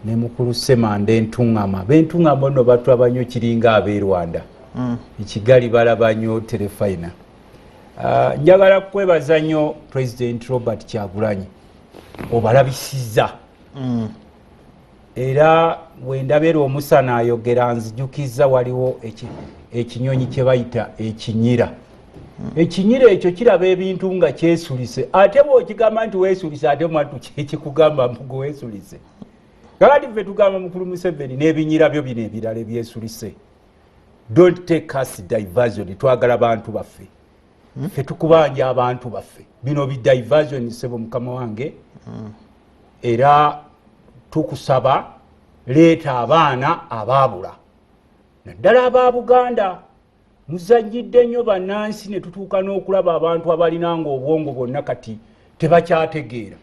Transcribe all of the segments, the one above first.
Ne mukulu Semanda Entuŋŋama, bentuŋŋama nno batulaba nnyo, kiringa ab'e Rwanda. Ekigali balaba nnyo terefayina. Njagala kwebaza nnyo President Robert Kyagulanyi, obalabisizza. Era bwendabeera omusana ayogera, nzijukiza waliwo ekinyonyi kye bayita ekinyira. Ekinyira ekyo kiraba ebintu nga kyesulise, ate bwokigamba nti weesulise, ate mwattu kyekikugamba mbugo weesulise. Kakati ffe tugamba mukulu Museveni n'ebinyira byo bino ebirala ebyesulise, don't take us diversion. Twagala bantu baffe. Ffe tukubanja abantu baffe. Bino bi diversion, sebo mukama wange. Era tukusaba, leeta abaana abaabula, naddala aba Buganda. Muzanyidde nnyo bannansi, ne tutuuka n'okulaba abantu abalinanga obwongo bwonna kati tebakyategeera.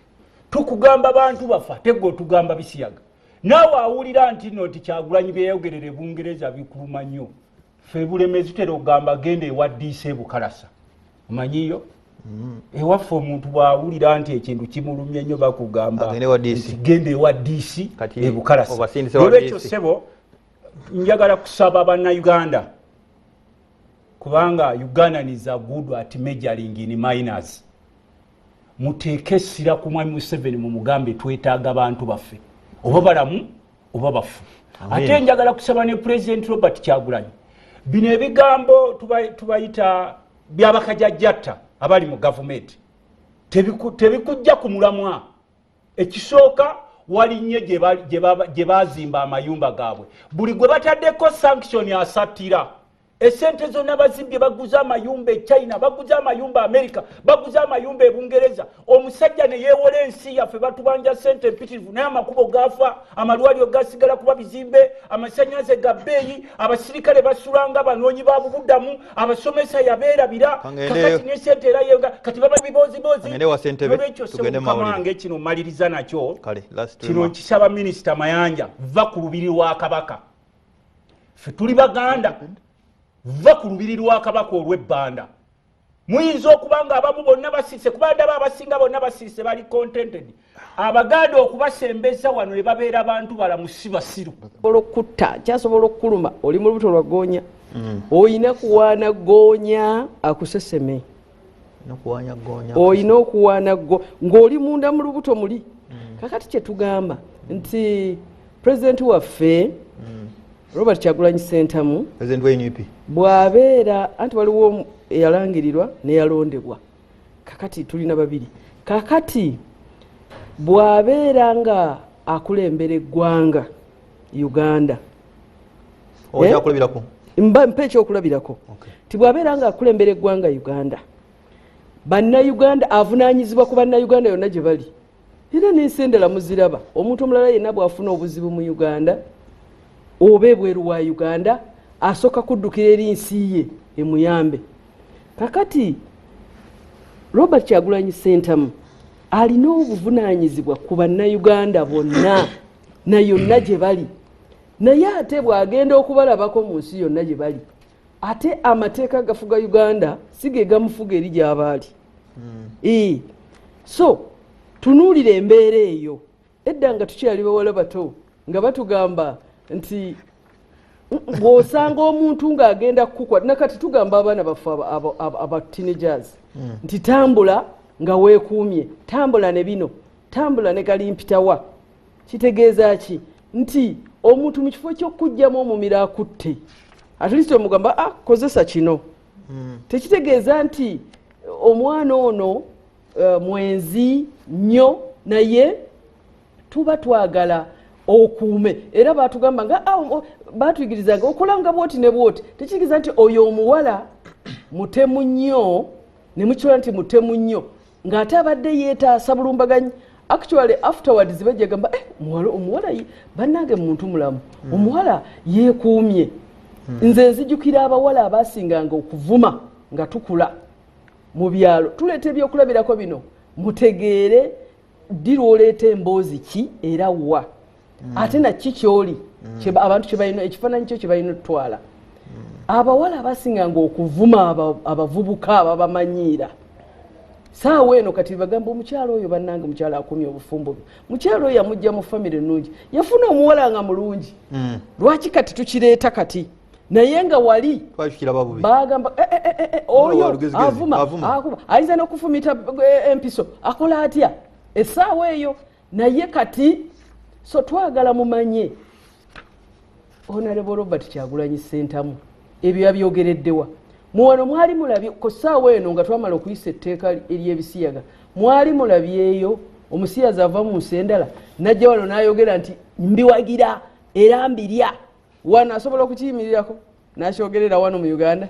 Tukugamba bantu baffe, ate gwe otugamba bisiyaga. Naawe awulira nti no nti Kyagulanyi byeyogerera Ebungereza bikuluma nnyo. Ffe Bulemezi tutera okugamba, genda ewa DC Bukalasa, omanyiyo ewaffe omuntu bwawulira nti ekintu kimulumye nnyo, bakugamba Agende ewa DC. nti genda ewa DC Kati ebukalasa. obasindise wa Olwekyo DC. ssebo, njagala kusaba Bannayuganda, kubanga Ugandans are good at measuring in minors. Muteeke essira ku Mwami Museveni, mumugambe twetaaga bantu baffe, oba balamu oba bafu. Amen. Ate njagala kusaba ne President Robert Kyagulanyi, bino ebigambo tubayita byabakajajjatta abali mu gavumenti tebikujja ku mulamwa. Ekisooka, walinnye gye bazimba amayumba gaabwe. Buli gwe bataddeko sanction asattira esente zonna. Bazimbye, baguze amayumba e China, baguze amayumba America, baguze amayumba e Bungereza. Omusajja ne yeewola ensi yaffe, batubanja sente empitirivu, naye amakubo gafa, amalwaliro gasigala kuba bizimbe, amasanyalaze ga bbeeyi, abasirikale basulanga banoonyi ba bubuddamu, abasomesa yabeerabira. Kangendeyo. Kakati ne sente era yenga kati baba bibozibozi. Kangende wa ssentebe, Nolwekyo tugende mu mukama mawulire. wange, kino maliriza nakyo. Kale, last Kino remark. nkisaba Minisita Mayanja, va ku lubiri lwa Kabaka. Ffe tuli Baganda, va ku lubiri lwa Kabaka olw'ebbanda. Muyinza okuba nga abamu bonna basiise, kuba ndaba abasinga bonna basiise, bali contented. Abaganda okubasembeza wano ne babeera bantu balamu, si basiru. Osobola okutta, kyasobola okukuluma oli mu lubuto lwa goonya. Oyina kuwaana goonya akuseseme. Nokuwanya gonya. Oyina okuwaana go ng'oli munda mu lubuto muli. Kakati kyetugamba nti pulezidenti waffe Robert Kyagulanyi Sentamu, President wa NUP, bw'abeera, anti waliwo eyalangirirwa neyalondebwa, kakati tulina babiri. Kakati bw'abeera nga akulembera eggwanga Uganda, Eh? Okyakulabirako. Mpa ekyokulabirako. Ti bw'abeera nga akulembera eggwanga Uganda, Bannayuganda, avunaanyizibwa ku Bannayuganda yonna gye bali. Era n'ensi endala muziraba, omuntu omulala yenna bw'afuna obuzibu mu Uganda oba ebweru wa Uganda, asooka kuddukira eri nsi ye emuyambe. Kakati Robert Kyagulanyi Sentamu alina obuvunaanyizibwa ku Bannayuganda bonna na yonna gye bali. Naye ate bw'agenda okubalabako mu nsi yonna gye bali, ate amateeka gafuga Uganda, si ge gamufuga eri gy'abaali. So tunuulira embeera eyo. Edda nga tukyali bawala bato, nga batugamba nti bw'osanga omuntu ng'agenda kukukwata, nakati tugamba abaana baffe aba teenagers nti tambula nga weekuumye, tambula ne bino, tambula ne kalimpitawa. Kitegeeza ki? Nti omuntu mu kifo ky'okugjamu omumiro akutte, at least omugamba, "Ah, kozesa kino." Tekitegeeza nti omwana ono mwenzi nnyo, naye tuba twagala okuume. Era batugamba nga, ah, batuyigirizanga okola nga bwoti ne bwoti. Tekitegeeza nti oyo omuwala mutemu nnyo, ne mukikola nti mutemu nnyo, ng'ate abadde yeetaasa bulumbaganyi. Actually, afterwards bajja gamba, "Eh, omuwala bannange muntu mulamu, omuwala yeekuumye." Nze nzijukira abawala abasinganga okuvuma nga tukula mu byalo. Tuleeta ebyokulabirako bino mutegeere ddi lwoleeta emboozi ki era wa, ate naki kyoli abantu kyebalina, ekifaananyi kyo kyebalina otutwala. Abawala abasinganga okuvuma abavubuka ababamanyiira. Saawa eno kati bagamba omukyalo oyo, bannange, omukyalo akumye obufumbo bwe, mukyalo oyo yamugja mu famire ennungi, yafuna omuwala nga mulungi. Lwaki kati tukireeta kati? Naye nga wali Twakiraba bubi. bagamba oyo Walugezigezi, avuma, avuma. akuba, ayinza n'okufumita empiso, akola atya essaawa eyo. Naye kati so twagala mumanye Honorable Robert Kyagulanyi Sentamu ebyo yabyogereddewa. Muwano mwali mulabye ku ssaawa eno nga twamala okuyisa etteeka ery'ebisiyaga, mwali mulabyeyo omusiyazi ava mu nsi endala najja wano n'ayogera nti mbiwagira era mbirya? Wano asobola okukiyimirirako n'akyogerera wano mu Uganda?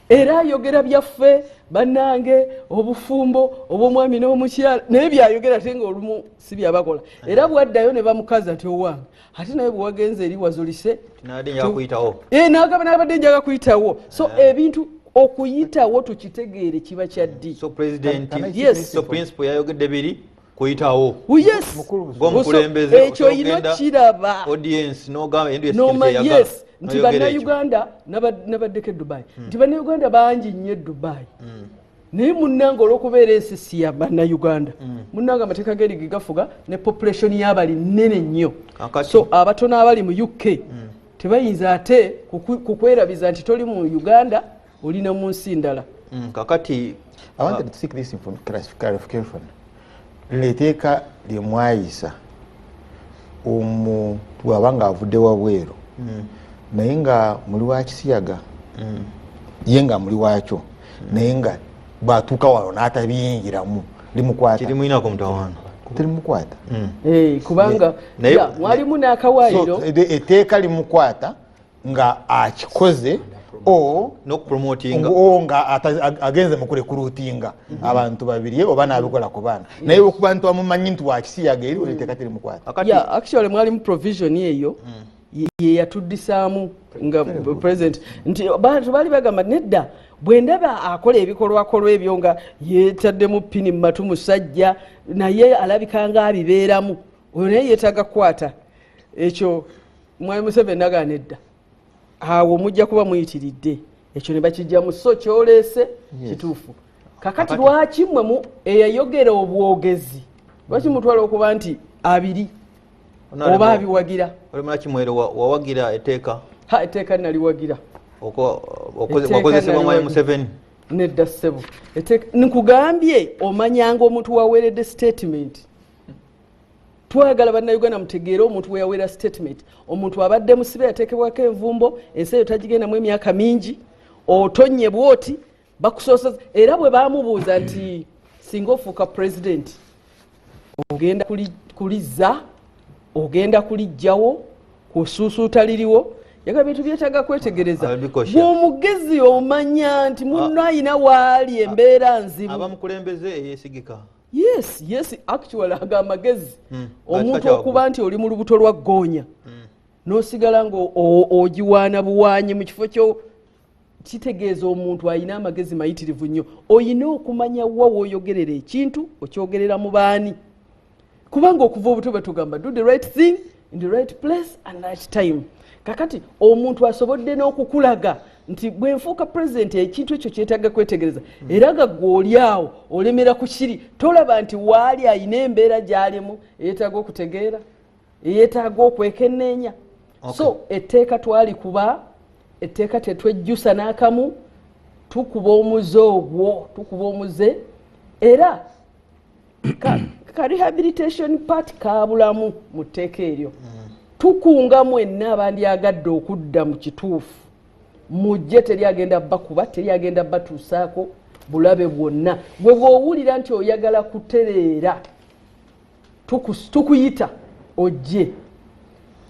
Era ayogera byaffe, bannange, obufumbo obw'omwami n'omukyala, naye byayogera ate nga olumu si byabakola. Era bwaddayo ne bamukaza nti owange, ate naye bwe wagenze eri wazulise. Nabadde njaga kuyitawo. Nagamba nabadde njaga kuyitawo. So ebintu okuyitawo tukitegeere kiba kya ddi. So president Can I Yes. So principal yayogedde biri kuyitawo. Oh, yes. Mukulu Busoga. Ng'omukulembeze ekyo oyina ogenda kiraba audience n'ogamba endu Noma, yesikintu. yes, nti bannayuganda nabaddeko e Dubai, nti bannayuganda bangi nnyo e Dubai, naye munnange olw'okubeera ensi si ya bannayuganda, munnange amateeka geri ge gafuga ne population y'abali nnene nnyo. Kakati. So abatono abali mu UK tebayinza ate kukwerabiza nti toli mu Uganda, olina mu nsi ndala. Kakati I wanted to seek this clarification. Lino etteeka lye mwayisa, omuntu bw'aba nga avudde wabweru naye nga muli wa kisiyaga, ye nga muli waakyo, naye nga bw'atuuka wano n'atabiyingiramu, limukwata? Kirimwinako mutawaana. Terimukwata. Kubanga ya, mwalimu n'akawaayiro. So, etteeka limukwata nga akikoze o n'okupromotinga o nga agenze mu kurecruitinga abantu babiri oba n'abikola ku baana, naye okuba nti wamumanyi nti wakisiyaga eri, etteeka terimukwata. Kakati Yeah, actually mwalimu provision eyo ye yatuddisaamu nga president nti bantu baali bagamba nedda, bwe ndaba akola ebikolwakolwa ebyo nga yeetaddemu pini mu matu musajja, naye alabika nga abibeeramu, oyo naye yeetaaga kukwata. Ekyo mwami Museveni nagaa nedda, awo mujja kuba muyitiridde, ekyo ne bakijjamu. So kyoleese kituufu. Kakati lwaki mmwe mu eyayogera obwogezi, lwaki mutwala okuba nti abiri oba abiwagira? Olemala Kimwero, wawagira etteeka? Ha, etteeka naliwagira. Etteeka Wakozesebwa mwami naliwagira. Museveni? Nedda ssebo. Nkugambye omanyanga omuntu waweeredde statement. Twagala bannayuganda mutegeere omuntu we yaweera statement. Omuntu abadde musibe, yateekebwako envumbo, ensi eyo tagigendamu emyaka mingi, otonnye bwoti bakusoosa. Era bwe bamubuuza nti singa ofuuka president ogenda kulizza, ogenda kulijjawo kusuusuuta liriwo, yaga bintu byetaaga kwetegereza. Ababikosha. Bw'omugezi omanya nti munno ayina waali embeera nzibu. Abamukulembeze eyesigika. Yes, actually aga amagezi omuntu Kati okuba nti oli mu lubuto lwa ggoonya n'osigala nga ogiwaana buwaanyi mu kifo kyo, kitegeeza omuntu ayina amagezi mayitirivu nnyo. Oyina okumanya wa w'oyogerera ekintu, okyogerera mu baani, kubanga okuva obuto batugamba do the right thing in the right place and right time. Kakati omuntu asobodde n'okukulaga nti bwe nfuuka pulezidenti ekintu ekyo kyetaaga kwetegereza, era nga gwe oli awo olemera ku kiri, tolaba nti waali ayina embeera gy'alimu eyeetaaga okutegeera, eyeetaaga okwekenneenya. So etteeka twalikuba, etteeka tetwejjusa n'akamu, tukuba omuze ogwo, tukuba omuze. Era ka rehabilitation part kabulamu mu tteeka eryo. Tukunga mwenna abandyagadde okudda mu kituufu, mujje, teri agenda bakuba, teri agenda batuusaako bulabe bwonna. Gwe bw'owulira nti oyagala kutereera, tukuyita ojje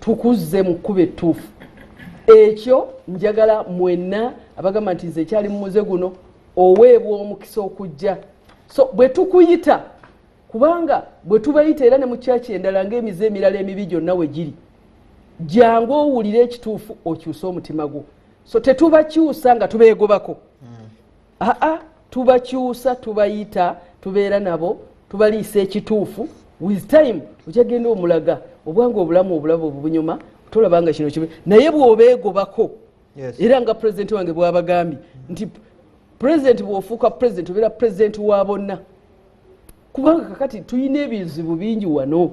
tukuzze mu kkuba ettuufu. Ekyo njagala mwenna abagamba nti nze ekyali mu muze guno, oweebwa omukisa okujja. So bwe tukuyita, kubanga bwe tubayita era ne mu kyaki endala ng'emize emirala emibi gyonna we giri, jangu owulire ekituufu okyuse omutima gwo. So tetubakyusa nga tubeegobako, aa, tubakyusa, tubayita, tubeera nabo, tubaliisa ekituufu. With time okyagenda omulaga obwanga obulamu obulabo obubunyuma, tolaba nga kino kibi, naye bw'obeegobako. Era nga pulezidenti wange bw'abagambye nti Pulezidenti bw'ofuuka pulezidenti obeera pulezidenti wa bonna, kubanga kakati tulina ebizibu bingi wano,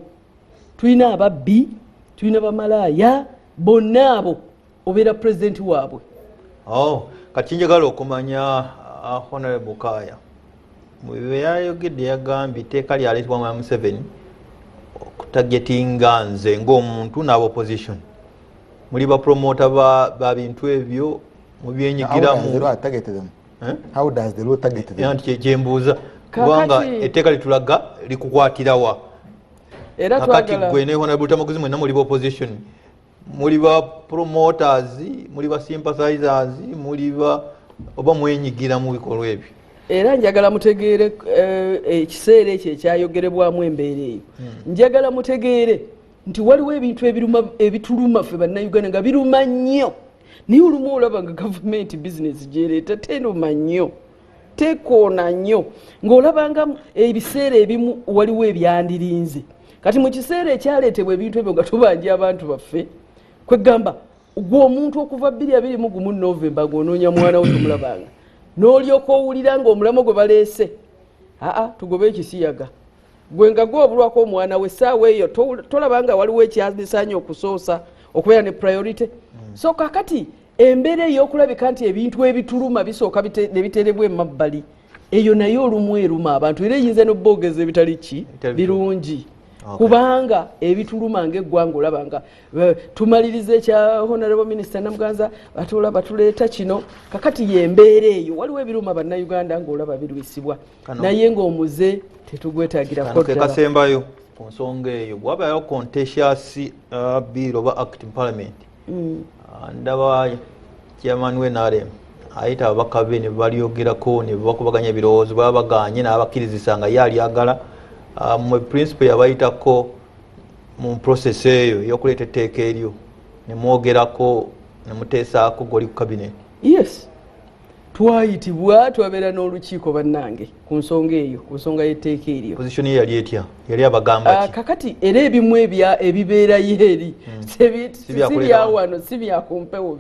tulina ababbi, tulina bamalaaya, bonna abo obeera pulezidenti waabwe. Oh, kati njagala okumanya Honorable Kaya bwe yayogedde, yagambye etteeka lyaleetebwa Mwami Museveni okutargetinga nze ng'omuntu n'aba opposition. Muli bapromota ba bintu ebyo, mubyenyigiramu. How does the law target them? Eh? How does the law target them? Anti kyembuuza, Kakati- kubanga etteeka litulaga likukwatirawa. Era Kakati twagala gwe ne Honorable Lutamaguzi mwenna muli ba opposition, muli ba promoters, muli ba sympathizers, muli ba oba mwenyigira mu bikolwa ebyo? Era njagala mutegeere ekiseera ekyo ekyayogerebwamu embeera eyo. Njagala mutegeere nti waliwo ebintu ebituluma ffe Bannayuganda nga biruma nnyo, naye olumu olaba nga gavumenti bizinesi gyereeta teruma nnyo, tekoona nnyo, ng'olaba nga ebiseera ebimu waliwo ebyandirinze. Kati mu kiseera ekyaleetebwa ebintu ebyo nga tubanja abantu baffe, kwegamba gwe omuntu okuva 2021 Novemba ng'onoonya mwana wo tomulabanga, n'olyoka owulira ng'omulamo gwe baleese, aa, tugobe ekisiyaga, gwe nga gwe obulwako omwana we essaawa eyo, tolaba nga waliwo ekyandisaanye okusoosa okubeera ne priority. So kakati embeera ey'okulabika nti ebintu ebituluma bisooka ne biteerebwa emabbali, eyo naye olumu eruma abantu, era eyinza n'oboogeza ebitali ki Ebitali birungi. Okay. Kubanga ebituluma ngaeggwanga olaba nga tumaliriza ekya Honorable Minister Namuganza, ate olaba tuleeta kino. Kakati yembeera eyo, waliwo ebiruma Bannayuganda ng'olaba birwisibwa, naye ng'omuze tetugwetagirako Kano ke ddala. kasembayo ku nsonga eyo. Bwabayo contentious bill oba act in parliament, ndaba chairman we NRM ayita ababaka be ne balyogerako ne bakubaganya ebirowoozo, baba baganye n'abakkirizisa nga ye alyagala. Mwe principle yabayitako mu process eyo ey'okuleeta etteeka eryo ne mwogerako ne muteesaako goli ku cabinet? Yes, twayitibwa, twabeera n'olukiiko bannange ku nsonga eyo, ku nsonga y'etteeka eryo. Position ye yali etya? Yali abagamba ki? Kakati era ebimu ebibeerayo eri Si si byakuleeta bya wano. Wano si byakumpewo,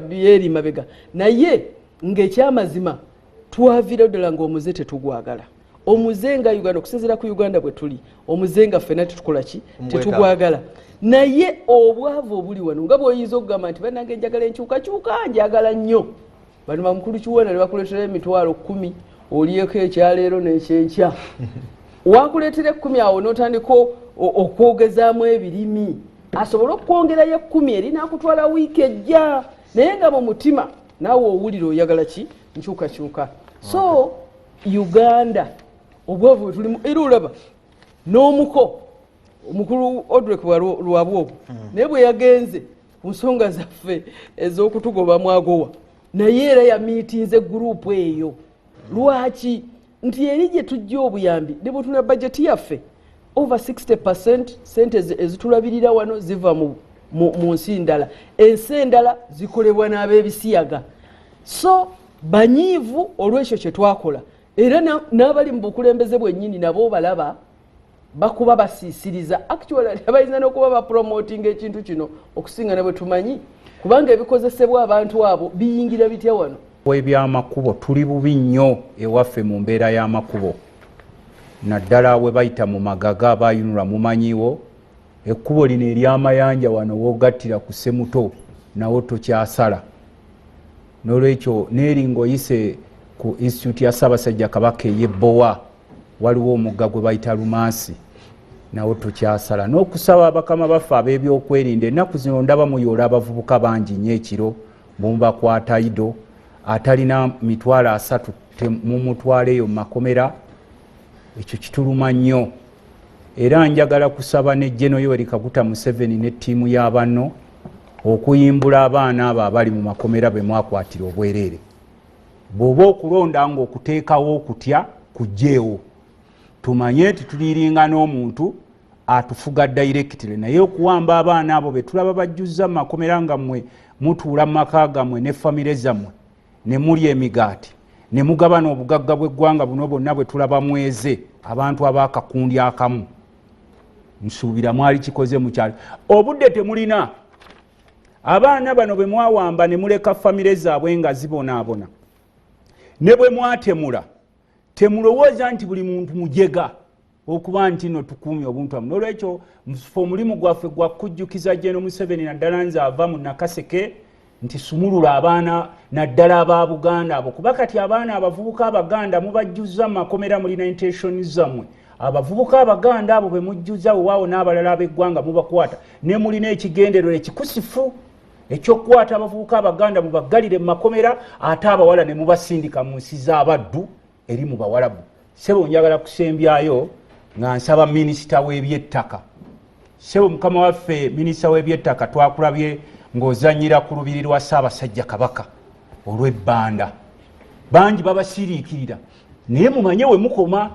byeri mabega. Naye ng'ekyamazima twaviirayo ddala ng'omuze tetugwagala. Omuze nga Uganda, okusinziira ku Uganda bwe tuli, omuze nga ffenna tetukola ki? Tumwetaaga. Tetugwagala. Naye obwavu obuli wano, nga bw'oyinza okugamba nti bannange njagala enkyukakyuka, njagala nnyo bano bamukulu Kiwona, ne bakuleetera 100,000 olyeko ekyaleero n'ekyenkya, wakuleetera 10 awo n'otandika okwogezaamu ebirimi asobole okwongerayo 10 eri n'akutwala wiiki ejja, naye nga mu mutima naawe owulira oyagala ki? Nkyukakyuka. So Uganda obwavu bwe tulimu, era olaba n'omuko omukulu Odrek Lwabwogo naye bwe yagenze ku nsonga zaffe ez'okutugoba mwagowa, naye era yamiitinze gurupu eyo. Lwaki? Nti eri gye tujja obuyambi, ne bwetuna bajeti yaffe, over 60 sente ezitulabirira wano ziva mu nsi ndala. Ensi endala zikolebwa n'ab'ebisiyaga. So banyiivu olw'ekyo kye twakola, era n'abali mu bukulembeze bwennyini nabo balaba bakuba basiisiriza. Actually bayinza n'okuba bapromotinga ekintu kino okusinga ne bwe tumanyi, kubanga ebikozesebwa abantu abo biyingira bitya wano? Ebyamakubo, tuli bubi nnyo ewaffe mu mbeera y'amakubo, naddala we bayita mu Magaga abayunula. Mumanyiwo ekkubo lino eryamayanja wano wogattira ku Semuto, nawo tokyasala. Nolwekyo neeri ngaoyise ku Institute ya Ssaabasajja Kabaka ey'Ebbowa, waliwo omugga gwe bayita Lumansi, nawo tokyasala. N'okusaba bakama baffe ab'ebyokwerinda, ennaku zino ndaba muyoola abavubuka bangi nnyo ekiro, bwemubakwata ido atalina 300,000 mumutwala eyo mu makomera. Ekyo kituluma nnyo. Era njagala kusaba ne General Yoweri Kaguta Museveni ne ttiimu y'abanno okuyimbula abaana abo abali mu makomera be mwakwatira obwereere. Bw'oba okulonda ng'okuteekawo okutya kujjeewo, tumanye nti tuliringa n'omuntu atufuga directly. Naye okuwamba abaana abo be tulaba bajjuzza mu makomera, nga mmwe mutuula mu maka gammwe ne famire zammwe ne mulya emigaati ne mugabana obugagga bw'eggwanga buno bwonna bwe tulaba mweze abantu ab'akakundi akamu, nsuubira mwali kikoze mukyalo. Obudde temulina. Abaana bano bwe mwawamba ne muleka famire zaabwe nga zibonaabona. Ne bwe mwatemula, temulowooza nti buli muntu mujega okuba nti no tukuumye obuntu amu. Nolwekyo fe omulimu gwaffe gwa kujjukiza General Museveni, naddala nze ava mu Nakaseke, nti sumulula abaana naddala aba Buganda abo, kuba kati abaana abavubuka Abaganda mubajjuza mu makomera, mulina intention zammwe. Abavubuka Abaganda abo be mujjuza, wewaawo n'abalala ab'eggwanga mubakwata, ne mulina ekigendererwa ekikusifu ekyokukwata abavubuka Abaganda mubaggalire mu makomera, ate abawala ne mubasindika mu nsi z'abaddu eri mu Bawalabu. Sebo, njagala kusembyayo nga nsaba minisita w'ebyettaka. Sebo mukama waffe minisita w'ebyettaka, twakulabye ng'ozanyira ku lubiri lwa Ssaabasajja Kabaka olw'ebbanda. Bangi babasiriikirira, naye mumanye we mukoma.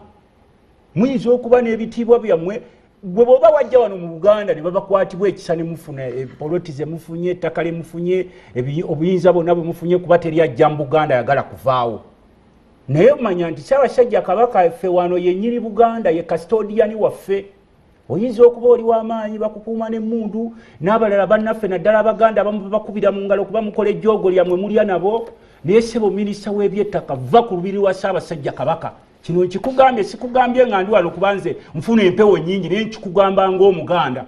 Muyinza okuba n'ebitiibwa byammwe. Gwe bw'oba wajja wano mu Buganda ne babakwatibwa ekisa ne mufuna poloti ze mufunye, ettaka lye mufunye, obuyinza bwonna bwe mufunye, kuba teri ajja mu Buganda ayagala kuvaawo. Naye manya nti Ssaabasajja Kabaka ffe wano yennyini Buganda ye custodian waffe. Oyinza okuba oli w'amaanyi, bakukuuma n'emmundu, n'abalala bannaffe naddala Abaganda abamu babakubira mu ngalo kuba mukola ejjoogo lyammwe mulya nabo. Naye sebo minisita w'ebyettaka, va ku lubiri lwa Ssaabasajja Kabaka. Kino nkikugambye, sikugambye nga ndi wano kuba nze nfuna empewo nnyingi, naye nkikugamba ng'Omuganda,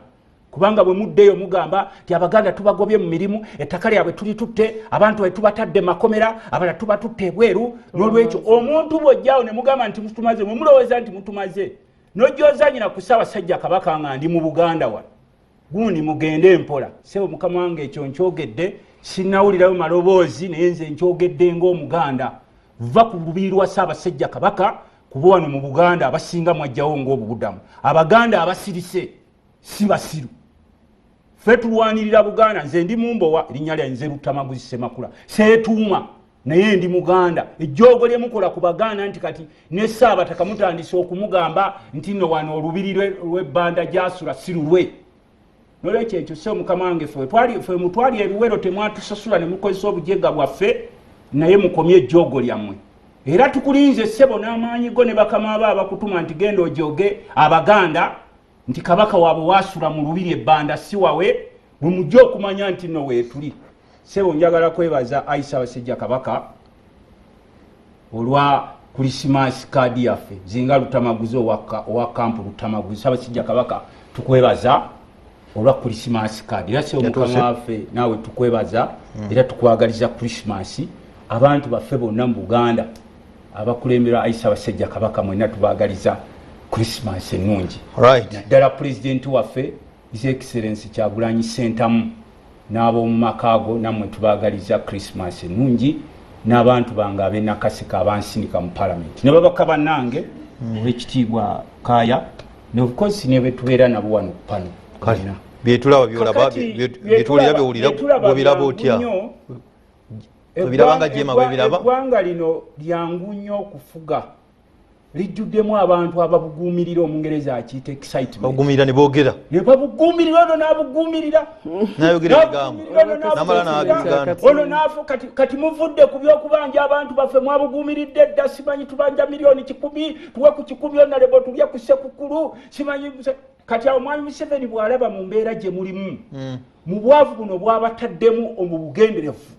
kubanga bwe muddeyo mugamba nti Abaganda tubagobye mu mirimu, ettaka lyabwe tulitutte, abantu bwe tubatadde makomera, abalala tubatutte ebweru. N'olwekyo omuntu bw'ojjawo ne mugamba nti mutumaze, mwe mulowooza nti mutumaze, n'ojjozanyira ku Ssaabasajja Kabaka nga ndi mu Buganda wano gundi, mugende mpola. Sebo mukama wange, ekyo nkyogedde, sinnawulirayo maloboozi, naye nze nkyogedde ng'Omuganda. Va ku lubiri lwa Ssaabasajja Kabaka, kuba wano mu Buganda abasinga mwajjawo ng'obubudamu. Abaganda abasirise si basiru. Ffe tulwanirira Buganda. Nze ndi mumbowa, erinnya lyange nze Luttamaguzi Semakula, seetuuma, naye ndi Muganda. Ejjoogo lye mukola ku Baganda nti kati ne Ssaabataka mutandise okumugamba nti nno wano olubiri lw'ebbanda gyasula si lulwe. Nolwekyo ekyo se mukama wange, ffe mutwali ebiwero temwatusasula ne mukozesa obujega bwaffe, naye mukomye ejjoogo lyammwe. Era tukulinze ssebo n'amaanyi go ne bakama bo abakutuma nti genda ojoge Abaganda nti Kabaka waabwe waasula mu lubiri ebbanda si wawe, bwe mujja okumanya nti nno weetuli. Ssebo, njagala kwebaza ayi Ssaabasajja Kabaka olwa Christmas card yaffe. Zinga Lutamaguzi owa kampu Lutamaguzi. Ssaabasajja Kabaka, tukwebaza olwa Christmas card. Era sebo mukama waffe, naawe tukwebaza era tukwagaliza Christmas. Abantu baffe bonna mu Buganda abakulembera ayi Ssaabasajja Kabaka, mwenna tubaagaliza Christmas ennungi, naddala pulezidenti waffe His Excellence Kyagulanyi Sentamu n'ab'omu makaago. Nammwe tubaagaliza Christmas ennungi, n'abantu bange ab'enakaseka abansindika mu palamenti ne babaka bannange olw'ekitiibwa Kaaya ne of course ne betubeera nabo wano pano. Byetulaba byolaba, byetuwulira byowulira, bwebiraba otya? Obiraba nga jema bwebiraba? Eggwanga lino lyangu nnyo okufuga, lijjuddemu abantu ababuguumirira, Omungereza akiyita excitement. Babugumirira ne boogera. Ne babuguumirira, ono n'abuguumirira, nayogera ebigambo namala n'abiganda. Ono naafu. Kati muvudde ku byokubanja abantu baffe, mwabuguumiridde dda. Simanyi tubanja 100,000,000, tuwe ku 100, onalebo tulye ku Sekukulu. Simanyi kati awo mwami Museveni bw'alaba mu mbeera gye mulimu, mu bwavu buno bwabataddemu mu bugenderevu,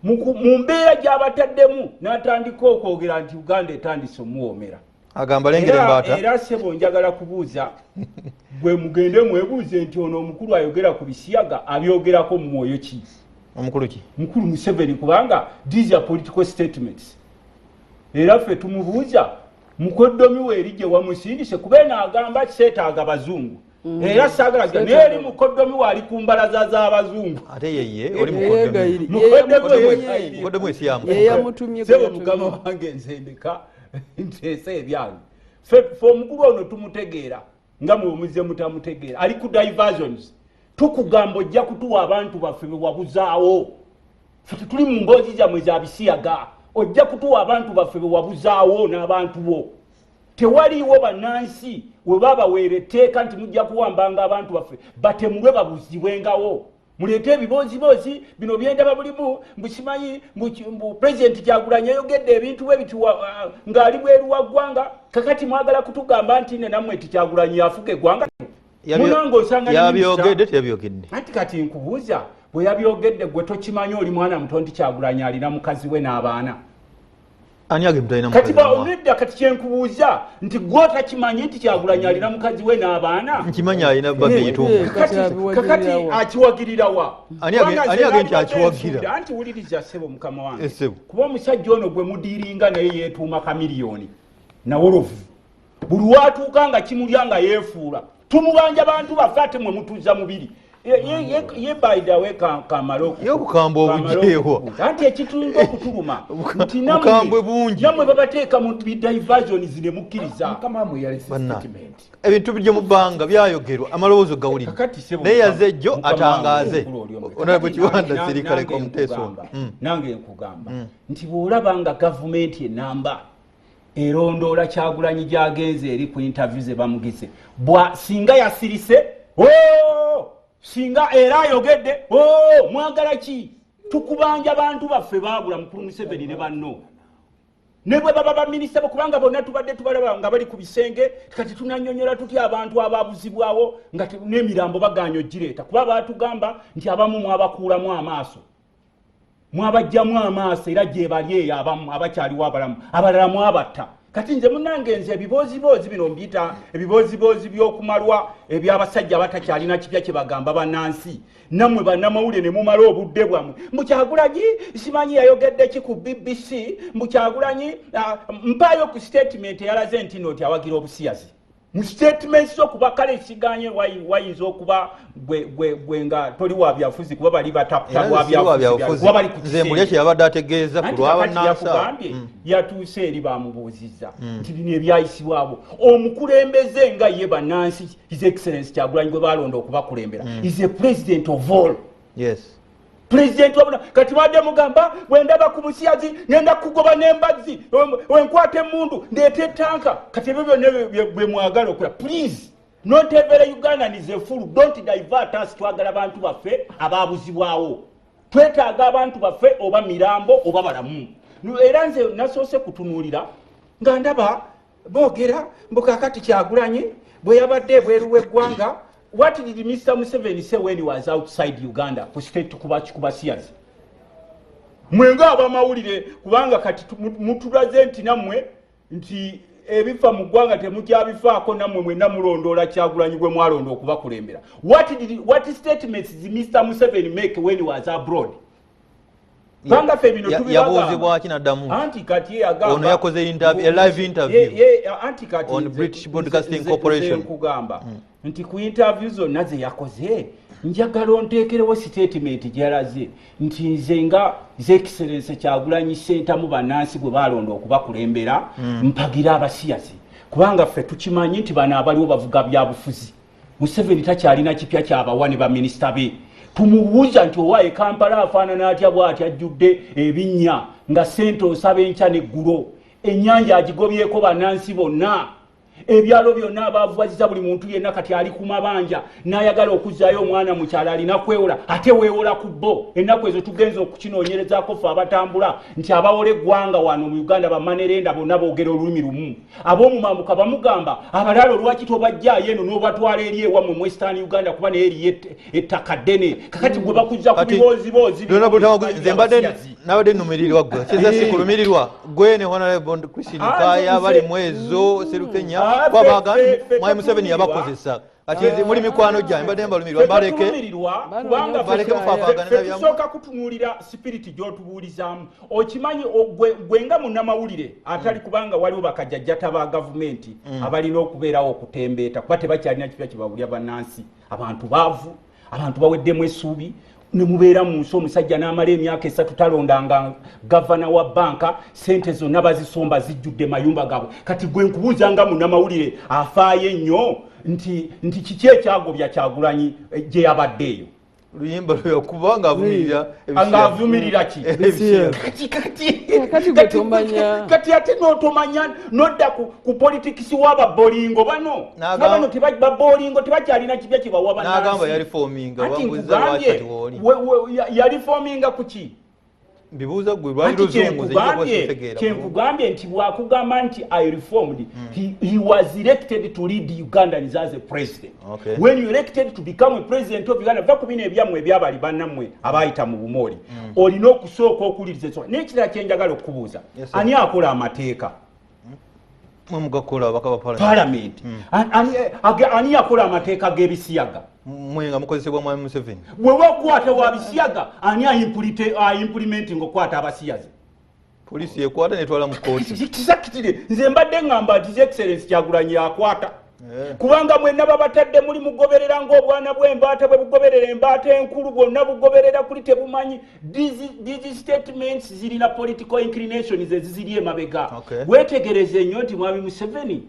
mu mbeera gy'abataddemu, n'atandika okwogera nti Uganda etandise omuwoomera. Agamba lengera embaata. Era sebo, njagala kubuuza gwe, mugende mwebuuze nti ono omukulu ayogera ku bisiyaga abyogerako mu mwoyo ki? Omukulu ki? Mukulu Museveni, kubanga these are political statements. Era ffe tumubuuza, mukoddomi we eri gye wamusindise, kuba eno agamba seetaaga bazungu era saagala, naye eri mukoddomi we ali ku mbalaza z'abazungu. Ate yeye oli mukoddomi esiyamu. Yeyamutumye. Sebo mukama wange, nze ndeka nteese ebyange. Ffe omukulu ono tumutegeera nga mwe mutamutegeera, ali ku diversions. Tukugamba ojja kutuwa abantu baffe bewabuzaawo. Ffe tetuli mu mboozi zammwe za bisiyaga. Ojja kutuwa abantu baffe bewabuzaawo n'abantu bo. Tewaliiwo bannansi we babaweera etteeka nti mujja kuwambanga abantu baffe batemulwe babuzibwengawo. Muleete ebibooziboozi bino byendaba bulimu mbu simanyi mbu Pulezidenti Kyagulanyi yayogedde ebintu bwe biti ng'ali bweru wa ggwanga. Kakati mwagala kutugamba nti ne nammwe nti Kyagulanyi yafuga eggwanga? Munange, osanga Yabyogedde, teyabyogedde? Anti kati nkubuuza, bwe yabyogedde gwe tokimanyi, oli mwana muto, nti Kyagulanyi alina mukazi we n'abaana? Ani agenda talina Kati mukazi n'omwana? Nedda, kati kyenkubuuza nti gwe otakimanyi nti Kyagulanyi alina mukazi we n'abaana? Nkimanyi alina babiitu. Kati Kakati abiwagirirawa. Akiwagirirawa? Ani Kubanga ani nze agenda nti nalibadde akiwagira? nsuubira, anti wuliriza ssebo mukama wange. Eh, ssebo. Kuba omusajja ono gwe mudiiringa naye yeetuuma Kamiliyoni nawolovu, buli watuuka nga kimulya nga yeefuula. Tumubanja bantu baffe, ate mwe mutuuza mubiri. Ye by the way, kamale Ye obukambwe kamale obuggyeewa. okukubuuza. Anti ekitunga okutuluma nti Bukambwe bungi. nammwe babateeka mu bidiversions ne mukkiriza. Mukama wamwe yalese Banna. statement. Ebintu bijja mu bbanga byayogerwa, amaloboozi gawulire. Kakati ssebo, Naye yazze ejjo mukama wange, atangaaze. omukulu oli omu. Honorable Kakati Kiwanda Sirika nange leka omuteeso. nkugamba, nange nkugamba nti bw'olaba nga gavumenti enamba erondoola Kyagulanyi gyagenze eri ku interview ze bamugize, bwa singa yasirise, "Oh! Singa era ayogedde, oh! Mwagala ki? Tukubanja bantu baffe baabula." Mukulu Museveni ne banno ne bwe baba baminisita bo, kubanga bonna tubadde tubalaba nga bali ku bisenge. Kati tunanyonyola tutya abantu ababuzibwawo nga n'emirambo baganya ogireeta? Kuba batugamba nti abamu mwabakuulamu amaaso, mwabajjamu amaaso, era gye bali eyo abamu abakyaliwo abalamu, abalala mwabatta. Kati nze munange, nze ebibooziboozi bino mbiyita ebibooziboozi by'okumalwa ebyabasajja abatakyalina kipya kye bagamba bannansi. Nammwe bannamawulire ne mumala obudde bwammwe mukyagulanyi simanyi yayogedde ki ku BBC, mukyagulanyi mpaayo ku statement eyalaze nti no nti awagira obusiyazi mu statements zo. Kuba kale kiganye, wayinza okuba gwe nga toli wa byafuzi, kuba bali Era batapta nze siri wa byabufuzi. kuba bali ku Nze mbulya kisenge. kye yabadde ategeeza ku Anti lwa kakati bannansi abo. yakugambye yatuuse eri bamubuuzizza nti bino ebyayisibwabo omukulembeze nga ye bannansi, His Excellence Kyagulanyi gwe balonda okubakulembera, is a president of all. Pulezidenti wabona kati badde mugamba bwendaba ku musiyazi ngenda kugoba n'embazzi, wenkwata emundu ndeeta etanka. Kati ebyo byonna bye mwagala okola, please, not every Ugandan is a fool. Don't divert us. Twagala bantu baffe ababuzibwawo, twetaaga abantu baffe oba mirambo oba balamu. Era nze nasoose kutunuulira nga ndaba boogera mbu kakati Kyagulanyi bwe yabadde ebweru w'eggwanga. What did Mr Museveni say when he was outside Uganda ku state kubasiyazi? Mwenga abamawulire, kubanga kati mutulaze nti nammwe nti ebifa mu ggwanga temukyabifaako, nammwe mwenna mulondoola Kyagulanyi gwe mwalonda okubakulembera. What statements did Mr Museveni make when he was abroad? Kubanga ffe bino tubibagamba. Yabuuzibwa ki naddamu? Anti kati ye agamba Ono yakoze a live interview Anti kati on British Broadcasting Corporation. Nze nkugamba nti ku interview zonna ze yakoze, njagala onteekerewo statement gyalaze nti nze nga His Excellence Kyagulanyi Sentamu, bannansi gwe balonda okubakulembera, mpagira abasiyazi, kubanga ffe tukimanyi nti bano abaliwo bavuga byabufuzi. Museveni takyalina kipya kyabawa ne baminisita be. Tumubuuza nti owaaye Kampala afaanana atya bw'ati ajjudde ebinnya, nga sente osaba enkya neggulo, ennyanja agigobyeko bannansi bonna, ebyalo byonna abavubaziza, buli muntu yenna kati ali ku mabanja, n'ayagala okuzzaayo omwana mukyalo alina kwewola, ate weewola ku bo. Ennaku ezo tugenza okukinoonyerezaako ffe abatambula nti abawola eggwanga wano mu Uganda, bamanerenda bonna boogera olulimi lumu. Ab'omumambuka bamugamba abalalo lwaki tobajjaayo eno n'obatwala eri ewammwe mu Western Uganda, kuba naye eriyo ettaka ddene. Kakati gwe bakuzza ku Kati, bibooziboozi. Honorable Tamaguzi, nze mbadde nabadde nnumirirwa gwe kiza sikulumirirwa gwe ne Honorable Christine Ah, Kaya bali mwezo Serukenya kwabaga ffe Mwami Museveni tetulumirirwa. Yabakozesa. Kati nze muli mikwano gyange, mbadde mbalumirirwa, mbaleke. Tetulumirirwa kubanga Baleke mufaafaagane ffe na byammwe. tusooka kutunuulira spirit gy'otubuulizaamu. Okimanyi gwe nga munnamawulire atali, kubanga waliwo bakajjajjata ba gavumenti abalina okubeerawo okutembeeta, kuba tebakyalina kipya kyebabulya bannansi. Abantu baavu, abantu baweddemu essuubi, ne mubeera mu nsi omusajja n'amala emyaka 3 talondanga gavana wa banka, sente zonna bazisomba zijjudde mayumba gaabwe. Kati gwe nkubuuza nga munnamawulire afaayo ennyo nti kiki ekyagobya Kyagulanyi gye yabadde eyo? Luyimba lweyakuba ng'avumirira Ng'avumirira ki? Ebisiyaga. Kati Kati gwe tomanya. Kati ate n'otomanya nodda ku politics w'ababolingo bano. Nga bano babolingo tebakyalina kipya kyebawa bannansi. N'agamba yali fominga. Anti Bambuuza lwaki nkugambye kati wooli yali fominga ku ki? Bibuuza gwe, lwali Anti luzungu, nze nja kuba sitegeera. Kyenkugambye nti bwakugamba nti "I reformed", he was elected to lead Ugandans as a president. When you elected to become a president of Uganda, va ku bino ebyammwe ebyabali bannammwe abayita mu bumooli, olina okusooka okuwuliriza ensonga. N'ekirala kyenjagala okukubuuza, Yes, sir. ani akola amateeka? Mwe mugakola, ababaka ba parliament. Parliament. Ani yakola amateeka g'ebisiyaga? Mwe nga mukozesebwa mwami Museveni. Bwe bakwata wa bisiyaga, ani aimplementing okukwata abasiyazi? Poliisi yekwata netwala mu kooti. Kisakitire, nze mbadde ŋŋamba nti His Excellence Kyagulanyi yakwata, kubanga mwenna babatadde muli mugoberera ng'obwana bw'embaata bwe bugoberera embaata enkulu, bwonna bugoberera kuli tebumanyi. These statements zirina political inclinations eziziri emabega. Wetegereze nnyo nti mwami Museveni,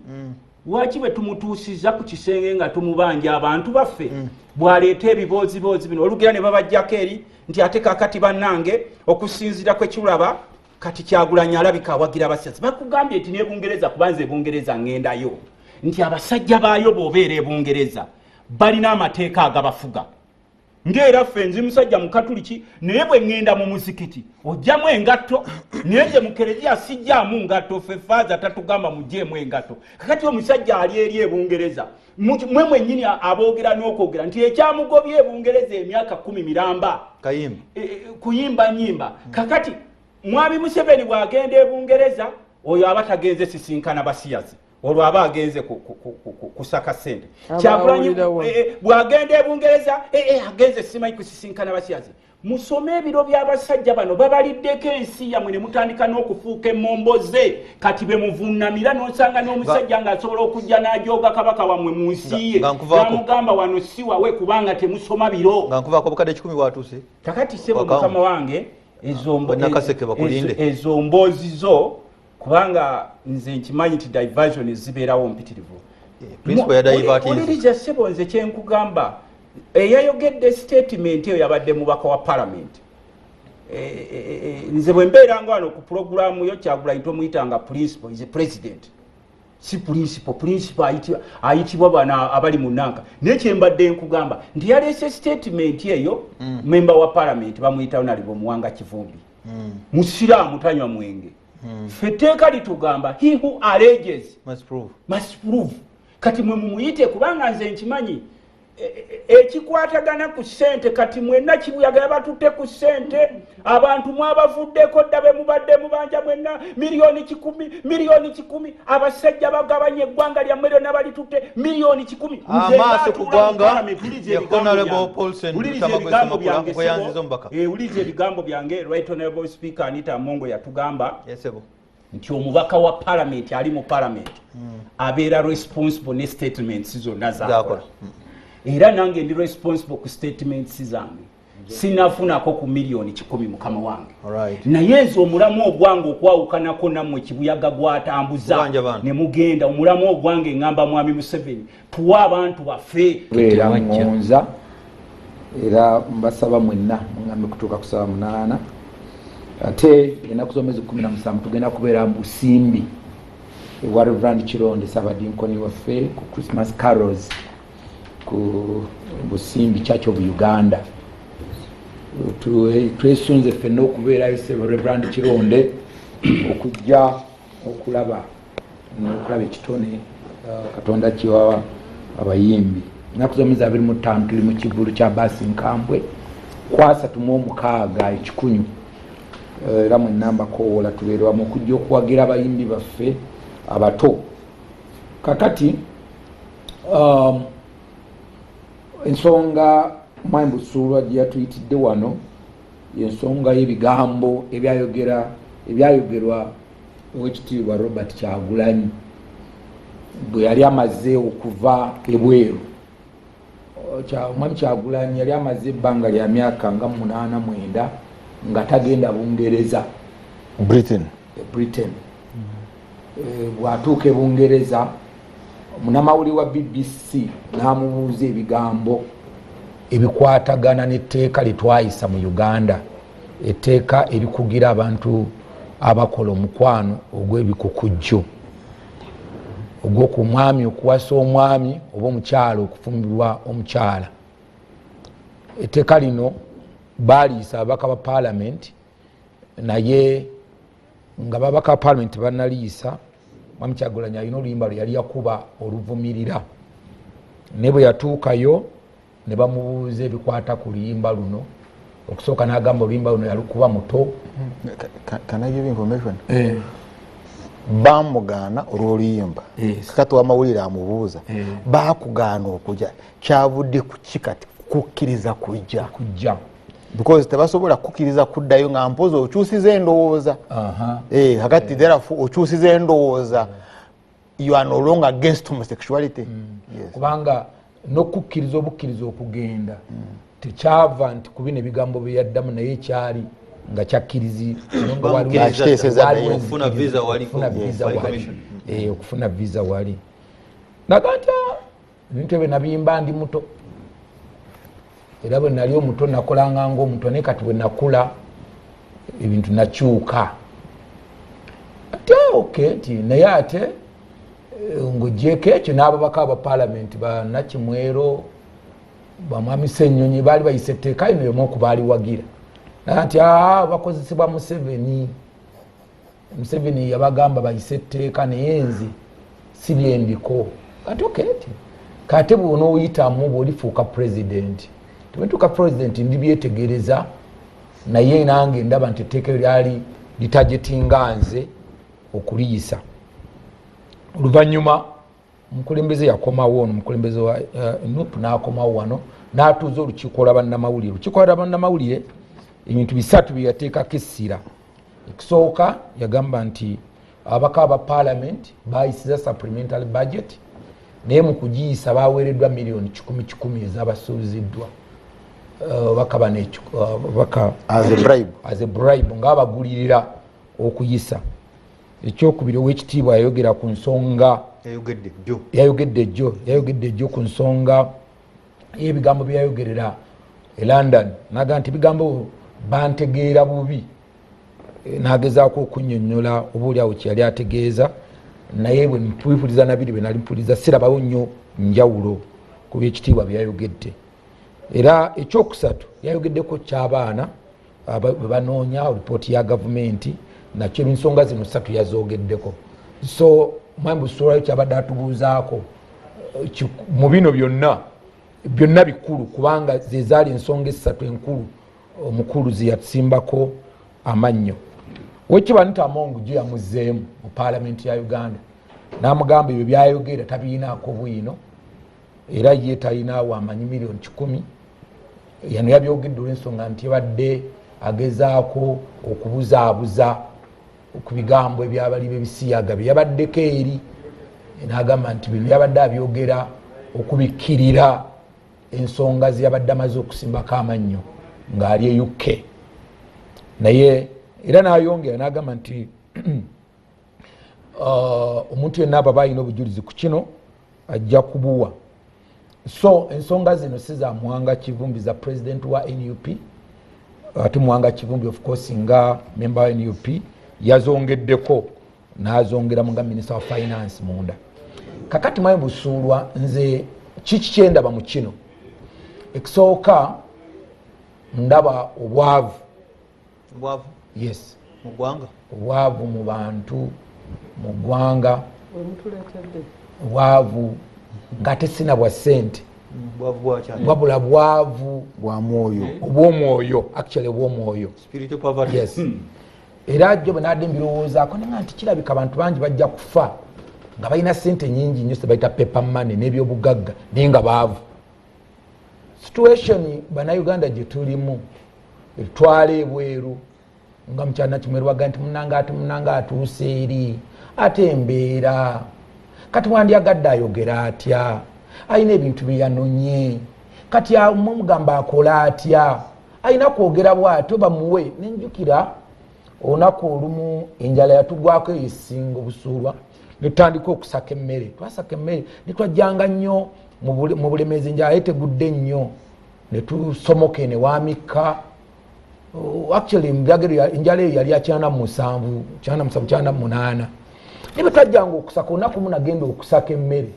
lwaki bwe tumutuusiza ku kisenge nga tumubanja abantu baffe, bw'aleeta ebibooziboozi bino olugira ne babajjako eri nti ate kakati bannange, okusinziira kwe kiraba kati Kyagulanyi alabika awagira abasiyazi. Bakugambye nti nebungereza, kubanza ebungereza ŋŋendayo, nti abasajja baayo bw'obeera ebungereza balina amateeka agabafuga, ngaera ffe nzi musajja mukatuliki, naye bwe ŋŋenda mu muzikiti ojjamu engatto, naye nze mu kereziya sijjaamu ngatto. Ffe faaza tatugamba mugjeemu engatto. Kakati omusajja ali eri ebungereza, mwe mwennyini aboogera n'okwogera nti ekyamugobye ebungereza emyaka 10 miramba Kayimba. Kuyimba nyimba. Kakati mwami Museveni bw'agenda ebungereza, oyo aba tagenze sisinkana basiyazi, olwo aba agenze kusaka sente. Aba Kyagulanyi, awulira wa? Bw'agenda ebungereza, agenze simanyi kusisinkana basiyazi. Musome ebiro by'abasajja bano, babaliddeko ensi yammwe ne mutandika n'okufuuka emmomboze. Kati be muvunamira n'osanga n'omusajja ng'asobola okujja n'ajooga kabaka wammwe mu nsi ye, Nga nkuvaako. n'amugamba wano si wawe, kubanga temusoma biro. Nga nkuvaako, obukadde 100 bwatuuse. Kakati sebo, Wakamu. mukama wange, ezo Bannakaseke bakulinde. Ezo mboozi zo, kubanga nze nkimanyi nti diversion zibeerawo mpitirivu. Principal ya divertinze. Oliriza ssebo, nze kyenkugamba, eyayogedde statement eyo yabadde mubaka wa parliament. Nze bwe mbeeranga wano ku puroguramu yo, Kyagulanyi tomuyitanga principal, is a president, si principal. Principal ayitibwa bano abali mu nanka. Naye kyembadde nkugamba nti yaleese statement eyo, member wa parliament bamuyita Honorable Muwanga Kivumbi, musiraamu, tanywa mwenge. Ffe etteeka litugamba, he who alleges must prove. Must prove. Kati mwe mumuyite, kubanga nze nkimanyi ekikwatagana ku ssente. Kati mwenna kibuyaga yabatutte ku ssente, abantu mwabavuddeko dda be mubadde mubanja mwenna miliyoni 100, miliyoni 100. Abasajja bagabanye eggwanga lyammwe lyonna, balitutte miliyoni 100. Nze Amaaso ku ngaatuula mu ggwanga, Parliament, wuliriza ye ebigambo Honorable byange. Paulsen Wuliriza Luttamagu ebigambo Ssemakula, byange, nkweyanziza ssebo. omubaka. Wuliriza ebigambo byange. Right Honorable Speaker Anita Amongo yatugamba Yes, ssebo. nti omubaka wa palamenti ali mu palamenti abeera responsible ne statements zonna zakola. Zakola. Era nange ndi responsible ku statements zange. Sinafunako ku miliyoni 100, mukama wange. Naye nze omulamu ogwange okwawukanako nammwe kibuyaga gwatambuza Kubanja bantu. ne mugenda, omulamu ogwange ŋŋamba mwami Museveni, tuwe abantu baffe. Beera Tewajja. ŋŋonza, era mbasaba mwenna muŋŋambe kutuuka ku ssaawa 8, ate ennaku z'omwezi 17 tugenda kubeera mu Busimbi ewa Reverand Kironde, saabadinkoni waffe, ku Christmas carols ku Busimbi Church of Uganda. Twesunze ffenna okubeerayo, sebo Reverand Kironde, okujja okulaba n'okulaba ekitone Katonda kiwa abayimbi. Ennaku z'omwezi 25 tuli mu kivulu kya Baasi Nkambwe, ku 36 ekikunyu. Era mwenna mbakowoola tubeere wamu okujja okuwagira abayimbi baffe abato. Kakati ensonga mwami Busuulwa gye yatuyitidde wano yensonga y'ebigambo ebyayogerwa owekitiibwa Robert Kyagulanyi bwe yali amaze okuva ebweru. Omwami Kyagulanyi yali amaze ebbanga lya myaka nga 8, 9 nga tagenda Bungereza. Britain. Britain. Bw'atuuka e Bungereza, munamawuli wa BBC n'amubuuza ebigambo ebikwatagana n'etteeka lyetwayisa mu Uganda, etteeka erikugira abantu abakola omukwano ogw'ebikukujjo, ogw'okumwami okuwasa omwami oba omukyala okufumbirwa omukyala. Etteeka lino baaliyisa ababaka ba paalamenti. Naye nga babaka ba parliament banaliyisa, Mwami Kyagulanyi alina oluyimba lwe yali yakuba oluvumirira, naye bwe yatuukayo ne bamubuuza ebikwata ku luyimba luno, okusooka n'agamba oluyimba luno yalukuba muto. Can I give information? Bamugaana olw'oluyimba. Kakati wamawulire amubuuza, bakugaana okujja, kyavudde ku ki kati kukkiriza kujja? Kujja. Because tebasobola kukkiriza kuddayo nga mpozi okyusiza endowooza. Kakati therefore okyusiza endowooza, you are no longer against homosexuality. Yes. Kubanga n'okukkiriza obukkiriza okugenda tekyava nti ku bino ebigambo bye yaddamu, naye kyali nga kyakkirizi nga Bamukkiriza Akiteeseza waliwo naye. Okufuna visa wali. Okufuna visa Wali wali. commission. Okufuna visa wali naga nti, "Ah, ebintu ebyo nabiyimba ndi muto, era bwe nali omuto nakolanga nga omuto, naye kati bwe nakula ebintu nakyuka." Ate ok nti naye ate ng'ogyeko ekyo, n'ababaka aba palamenti banakimwero, bamwami Ssenyonyi baali bayisa etteeka lino yomu okubaaliwagira, naye nti, "Ah, bakozesebwa Museveni. Museveni yabagamba bayise etteeka, naye nze si byendiko." Kati ok nti kate bwonooyitamu bwolifuuka president, tebwentuuka president ndibyetegereza, naye nange ndaba nti etteeka eryo lyali litajetinga nze okuliyisa." Oluvannyuma omukulembeze yakomawo, ono omukulembeze wa NUP n'akomawo wano n'atuuza olukiiko lwa bannamawulire. Olukiiko lwa bannamawulire ebintu bisatu bye yateekako essira. Ekisooka, yagamba nti ababaka aba parliament bayisiza supplementary budget, naye mu kugiyisa baweereddwa miliyoni kikumi kikumi ezabasuubiziddwa ababaka bano ababaka As a bribe. As a bribe, ng'abagulirira okuyisa. Ekyokubiri, owekitiibwa yayogera ku nsonga Yayogedde jjo. Yayogedde jjo ku nsonga y'ebigambo byeyayogerera e London, naga nti ebigambo bantegeera bubi. Nagezaako okunyonyola oba oliawo kyeyali ategeeza, naye bwe mpuliza nabiri bwe nali mpuliza sirabawo nnyo njawulo ku byekitiibwa byeyayogedde. Era ekyokusatu, yayogeddeko kyabaana bwe banoonya ripooti ya gavumenti. Nakyo ensonga zino ssatu yazogeddeko. So mwami Busuulwayo kyabadde atubuuzaako mu bino byonna byonna bikulu, kubanga zezaali ensonga essatu enkulu omukulu zeyasimbako amannyo. Wekiba nti Among gyo yamuzzeemu mu paalamenti ya Uganda n'amugamba ebyo byayogera tabiyinaako bwino, era ye talinaawo amanyi miliyoni 100. Yano yabyogedde olw'ensonga nti yabadde agezaako okubuzaabuza ku bigambo ebyabali bebisiyaga bye yabaddeko eri, n'agamba nti bino yabadde abyogera okubikkirira ensonga zeyabadde amaze okusimbako amannyo ng'ali e UK. Naye era n'ayongera n'agamba nti omuntu yenna ababa alina obujulizi ku kino ajja kubuwa. So ensonga zino si za Muwanga Kivumbi, za president wa NUP. Ate Muwanga Kivumbi, of course, nga member wa NUP, yazongeddeko n'azongeramu nga minister wa finance munda. Kakati mwami Busuulwa, nze kiki kyendaba mu kino? Ekisooka, ndaba obwavu. Obwavu? Yes. Mu ggwanga? Obwavu mu bantu, mu ggwanga. Wemutuleetedde. Obwavu ng'ate sina bwa ssente. Bwavu bwakyali? Wabula bwavu bwa mwoyo. Obwomwoyo, actually obwomwoyo. Spiritual poverty. Yes. Era jjo bwe nadde mbirowoozaako nenga nti kirabika abantu bangi bajja kufa nga balina sente nyingi nnyo, sebayita paper money n'ebyobugagga, naye nga baavu. Situation bannayuganda gye tulimu etwala ebweru, nga mukyana kimwerwaga nti munanga ate munanga atuuse eri ate embeera kati wandyagadde ayogera atya? Alina ebintu byeyanonye, kati mumugamba akola atya? Alina kwogera bwatyo bamuwe. Nenjukira olunaku olumu enjala yatugwako esinga obusuulwa, netutandika okusaka emmere. Twasaka emmere netwajjanga nnyo mu Bulemezi, enjala ye tegudde nnyo, netusomoka enewamika. Oh, actually mbyagero enjala eyo yali ya 97, 97, 98. Naye bwe twajjanga okusaka, olunaku lumu nagenda okusaka emmere,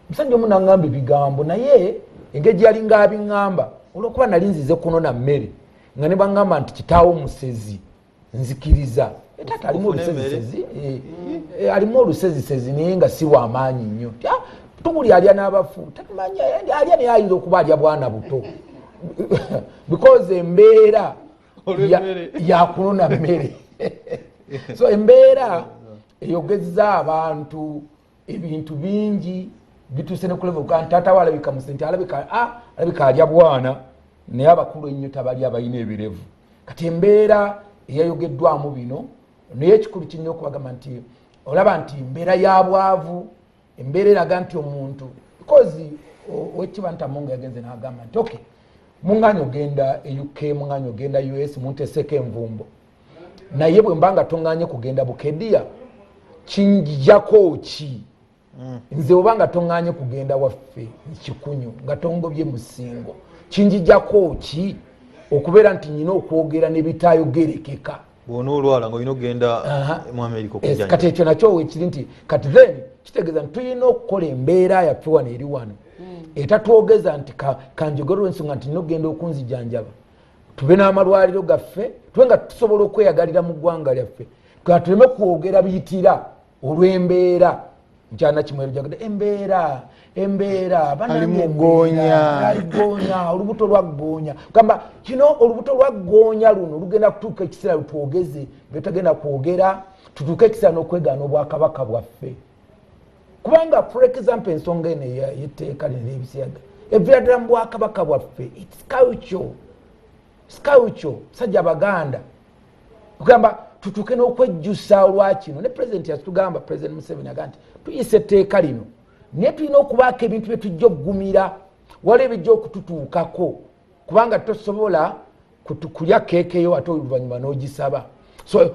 omusajja omu naŋŋamba ebigambo, naye engeri gye yalinga abiŋŋamba, olwokuba nali nzize kunona mmere, nga ne baŋŋamba nti kitaawo musezi. Nzikiriza taata alimu olusezisezi, alimu olusezisezi naye nga si wamaanyi nnyo. Tubuli alya n'abafu, tatumanya alya naye ayinza okuba alya bwana buto because embeera yakunona mmere. So embeera eyogeza abantu ebintu bingi bituuse ne ku level nti taata we alabika musente, alabika alya bwana naye abakulu ennyo tabalya, balina ebirevu. Kati embeera eyayogeddwamu bino, naye ekikulu kirina okubagamba nti olaba nti mbeera ya bwavu, embeera eraga nti omuntu because owekiba nti Amongo yagenze n'agamba nti okay, muŋŋaanye ogenda e UK, muŋŋaanye ogenda US, munteeseeko envumbo, naye bwe mba nga toŋŋaanye kugenda Bukedia kinjijako ki? Nze oba nga toŋŋaanye kugenda waffe Kikunyu nga tongobye Musingo, kinjijako ki okubeera nti nyina okwogera nebitayogerekeka? Bw'onoolwala nga olina okugenda mu Amerika okujjanjaba. Kati ekyo nakyo wekiri nti kati then kitegeeza nti tulina okukola embeera yaffe wano eri wano etatwogeza nti kanjogere olw'ensonga nti nina okugenda okunzijanjaba, tube n'amalwaliro gaffe, tube nga tusobola okweyagalira mu ggwanga lyaffe, tuleme kwogera biyitira olw'embeera. Nkyana kimwerujagadde embeera, embeera Ali mu ggoonya. Ali goonya, olubuto lwa ggoonya. Gamba kino olubuto lwa ggoonya luno lugenda kutuuka ekiseera lutwogeze byetagenda kwogera, tutuuke ekiseera n'okwegaana obwakabaka bwaffe. Kubanga for example ensonga eno ey'etteeka lino ery'ebisiyaga eviira ddala mu bwakabaka bwaffe. Its culture, its culture. Sajja Abaganda okugamba tutuuke n'okwejjusa olwakino. Ne President yatugamba, President Museveni agamba nti tuyisa etteeka lino, naye tulina okubaako ebintu bye tujja okugumira, waliwo ebijja okututuukako, kubanga tosobola kulya keekeyo ate oluvannyuma n'ogisaba. So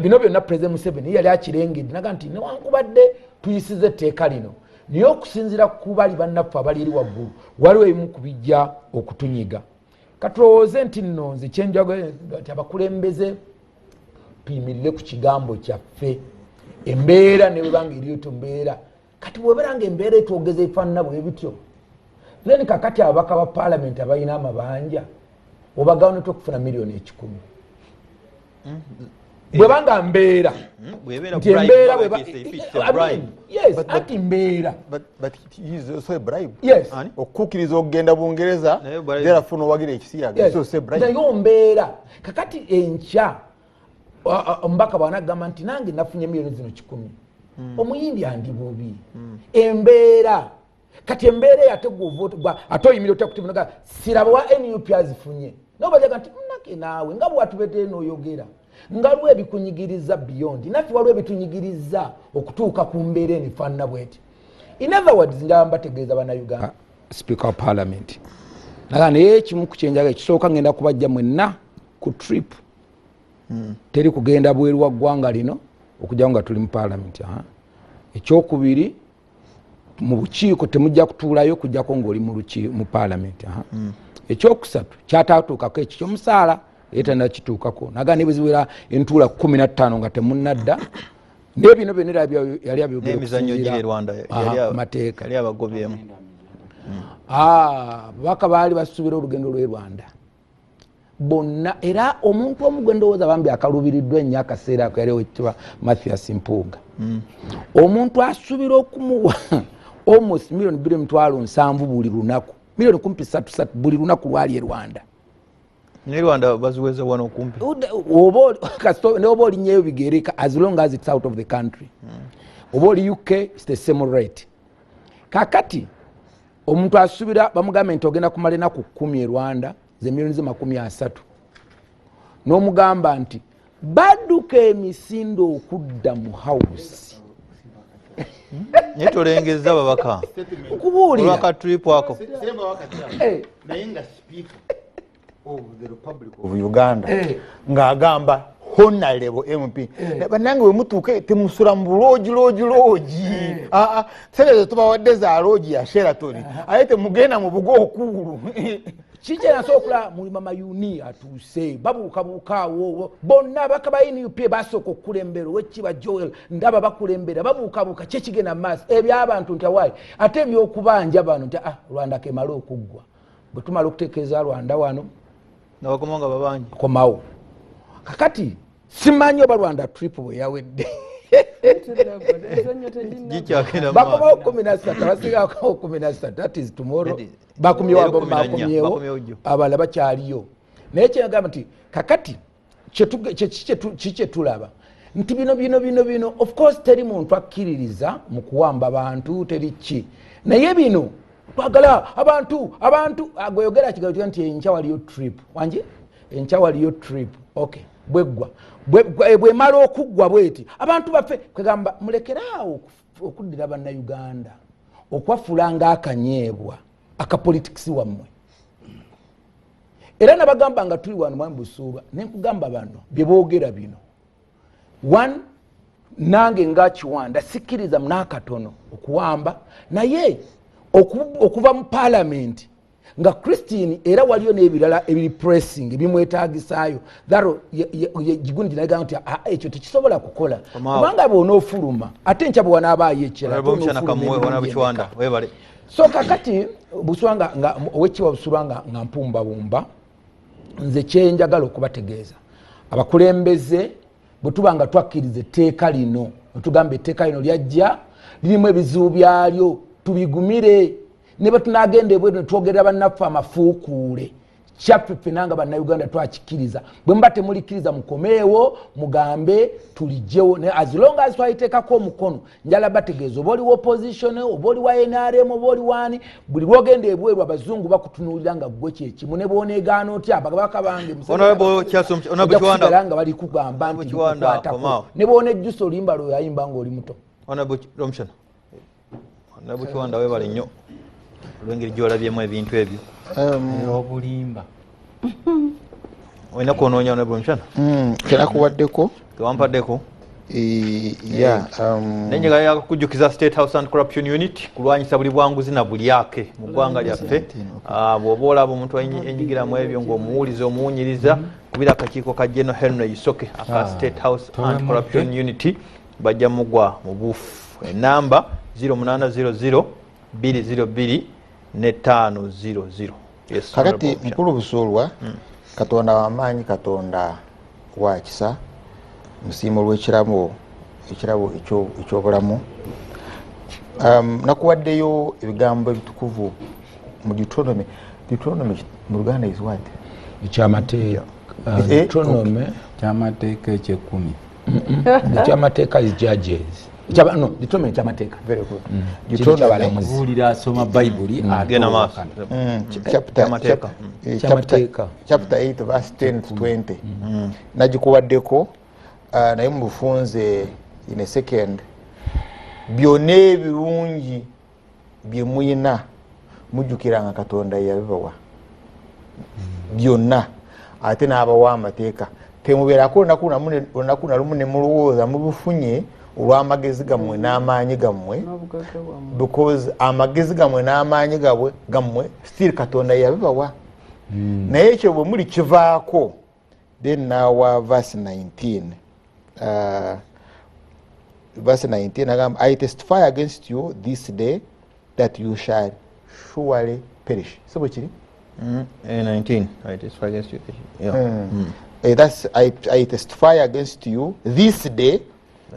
bino byonna President Museveni yali akirengedde, naga nti newankubadde tuyisiza etteeka lino, naye okusinziira ku bali bannaffe abali eri waggulu, waliwo ebimu ku bijja okutunyiga. Katulowooze nti nno nze kyenjaga nti abakulembeze tuyimirire ku kigambo kyaffe. Embeera nebwebanga eriyo mbeera, kati bwebeera nga embeera etwogeza efaanana bwe bityo, then kakati ababaka ba paalamenti abalina amabanja obagawo netokufuna miliyoni 100 bwebanga mbeera Bw'ebeera nti embeera bribe, bweba- if it's a I mean, bribe. yes, But anti mbeera. But it is also a bribe. Yes. Ani? Okukkiriza okugenda Bungereza, Naye bribe. therefore nowagira ekisiyaga. Yes. It's also a bribe. Naye ombeera kakati enkya omubaka bwanagamba nti nange nafunye miliyoni zino 100, omuyindi andi bubi. Embeera kati embeera eyo ate gwova ate oyimira otya kutimunaga siraba wa NUP azifunye nobajaga nti nake naawe nga bwatubedde noyogera nga waliwo ebikunyigiriza beyond naffe, waliwo ebitunyigiriza okutuuka ku mbeera eno efaanana bweti. In other words, njaba mbategeeza Bannayuganda, Speaker wa Parliament naga naye ekimu ku kyenjaga ekisooka, ngenda kubajja mwenna ku trip. Teri kugenda bweru wa ggwanga lino okujjawo nga tuli mu Parliament. Aha. Ekyokubiri, mu bukiiko temujja kutuulayo kujjako ngaoli mu Parliament. Aha. Ekyokusatu kyatatuukako ekyo kyomusaala era tanakituukako, naga nebuziwera entuula 15 nga temunadda, naye bino byonna era yali abyogera N'emizannyo okusinziira, giri e Rwanda aha, ku mateeka. Yali abagobyemu. Ah, ababaka baali basuubira olugendo lw'e Rwanda bonna, era omuntu omu gwe ndowooza bambi akalubiriddwa ennyo akaseera ako yali owekitiibwa Mathias Mpuuga. Omuntu asuubira okumuwa almost miliyoni 2 emitwalo 70 buli lunaku, miliyoni kumpi 3 3 buli lunaku lwali e Rwanda. Naye Rwanda baziweza wano kumpi. Oba olinnyeyo bigereka, as long as it's out of the country, oba oli UK, it's the same rate. Kakati omuntu asuubira bamugambe nti ogenda kumala enaku 10 e Rwanda, ze miliyoni ze 30, n'omugamba nti badduka emisinde okudda mu House. Naye tolengeza babaka Nkubuulira. Olwaka trip ako. Naye nga Speaker of the Republic of Uganda ng'agamba honorable MP, bannange bwe mutuuke temusula mu buloogi loogi loogi. Aa, sente zetubawadde za loogi ya Sheraton, aye temugenda mu bugo okuulu. Kijja nasobola okulaba muli mama uni atuuse babuukabuukaawo bonna abaka ba NUP basooka okukulembera, owekiba Joel ndaba bakulembera babuukabuuka, kyekigenda mu maaso ebyabantu nti awaayi ate ebyokubanja bano nti ah, Rwanda kemale okuggwa, bwe tumala okuteekereza Rwanda wano Nga bakoma nga babanja. Komawo kakati. Simanyi oba Rwanda trip bwe yawedde. Emizannyo teginnagwa. Gikyagenda mu maaso. Bakomawo 13, abasigako 13, that is tomorrow. Bakomyewo, Leero 14, bakomyewo, bakomyewo jjo. Abalala bakyaliyo. Naye kyengamba nti kakati ki kyetulaba nti bino bino bino bino, of course teri muntu akkiririza mu kuwamba bantu, teri ki, naye bino twagala abantu gweyogera kigambo kiga nti enkya waliyo trip, wangi enkya waliyo trip, okay, bweggwa bwemala okuggwa bweti abantu baffe kwegamba mulekeraawo okuddira Bannayuganda okwafuula ng'akanyeebwa akapolitikisi wammwe. Era nabagamba nga tuli wano, mwami Busuulwa, nenkugamba bano bye boogera bino, one, nange nga Kiwanda sikkiriza n'akatono okuwamba, naye okuva mu paalamenti nga Christine, era waliyo n'ebirala ebiri pressing ebimwetagisaayo, tharo gigundi nagamba nti, "Ah, ekyo tekisobola kukola." Omaawo. Kubanga bw'onoofuluma ate enkya bwe wanaabaayo ekirala, Honorable Mushana ate onoofuluma Kamuwe, emirundi Honorable Kiwanda, emeka. webale. So kakati Buswa nga owekitiibwa Busulwa nga mpumbabumba, nze kyenjagala okubategeeza abakulembeze, bwe tuba nga twakkiriza etteeka lino, netugamba etteeka lino lyajja lirimu ebizibu byalyo, tubigumire, ne bwe tunagenda ebweru netwogerera bannaffe amafuukuule, kyaffe ffena nga Bannayuganda twakikkiriza. Bwe muba temulikkiriza, mukomeewo mugambe tulijjewo, naye as long as twaliteekako omukono, njala bategeeza, oba oli wa opposition, oba oli wa NRM, oba oli wani, buli lwogenda ebweru abazungu bakutunuulira nga ggwe kyekimu, ne bwoneegaana otya, ababaka bange Honorable Charles Honorable ojja Kiwanda. kusigala nga bali kugamba nti Honorable Kiwanda, bikukwatako, komaawo. ne bwonejjusa oluyimba lweyayimba ng'oli muto. Honorable Romushana. Honorable Kiwanda, webale nnyo olw'engeri gy'olabyemu ebintu ebyo. Obulimba. Olina kwonoonya, Honorable Romushana. Kyenakuwaddeko. Tewampadeko. Yeah, Naye njagala kujjukiza State House Anti Corruption Unit kulwanyisa buli bwanguzi na bulyake mu ggwanga lyaffe. Bw'oba olaba omuntu enyigiramu ebyo ng'omuwuliza omuwunyiriza, kubira akakiiko ka General Henry Isoke aka State House Anti Corruption Unit, bajja mugwa mu buufu. Enamba 0800 202 ne 500. Yes, Kakati Honorable. mukulu Busuulwa, Katonda wamaanyi, Katonda wa kisa, musiima olw'ekirabo ekirabo ekyobulamu. Nakuwaddeyo ebigambo ebitukuvu mu Deuteronomy. Deuteronomy mu Luganda is what? Ekyamateeka. Deuteronomy. Kyamateeka ekyekumi. Ekyamateeka is Judges. No, Deuteronomy ekyamateeka. Very good. Kiri Deuteronomy. kyabalamuzi. Buulira asoma Bayibuli. Genda maaso. Chapter, Kyamateeka. Kyamateeka. Chapter 8 verse 10 to 20 nagikuwaddeko, naye mubufunze in a second, byonna ebirungi bye muyina mujjukiranga Katonda yabibawa byonna, ate n'abawa amateeka. Temubeerako olunaku nalumu ne mulowooza mubufunye olw'amagezi gammwe n'amaanyi gammwe, n'obugagga bwammwe. Because amagezi gammwe n'amaanyi gabwe gammwe still Katonda yabibawa. Naye ekyo bwe muli kivaako, then nawa verse 19, verse 19 agamba, "I testify against you this day that you shall surely perish." Si bwe kiri? 19. Right, it's against you. Yeah. That's I testify against you this day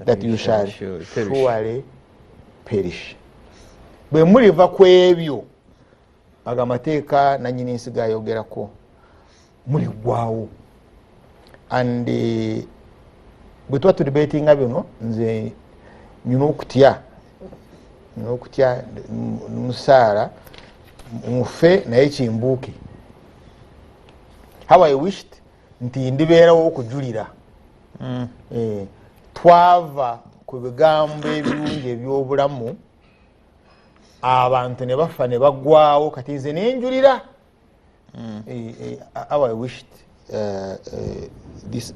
that you shall surely perish. Surely perish. Bwe muliva ku ebyo ago amateeka nanyini nsi gayogerako, muliggwawo. And bwe tuba tudebatinga bino, nze nyina okutya musaala mufe, naye kimbuuke. How I wished nti ndibeerawo okujulira. Twava ku bigambo ebirungi ebyobulamu, abantu ne bafa ne baggwawo, kati nze nenjulira. How I wished this,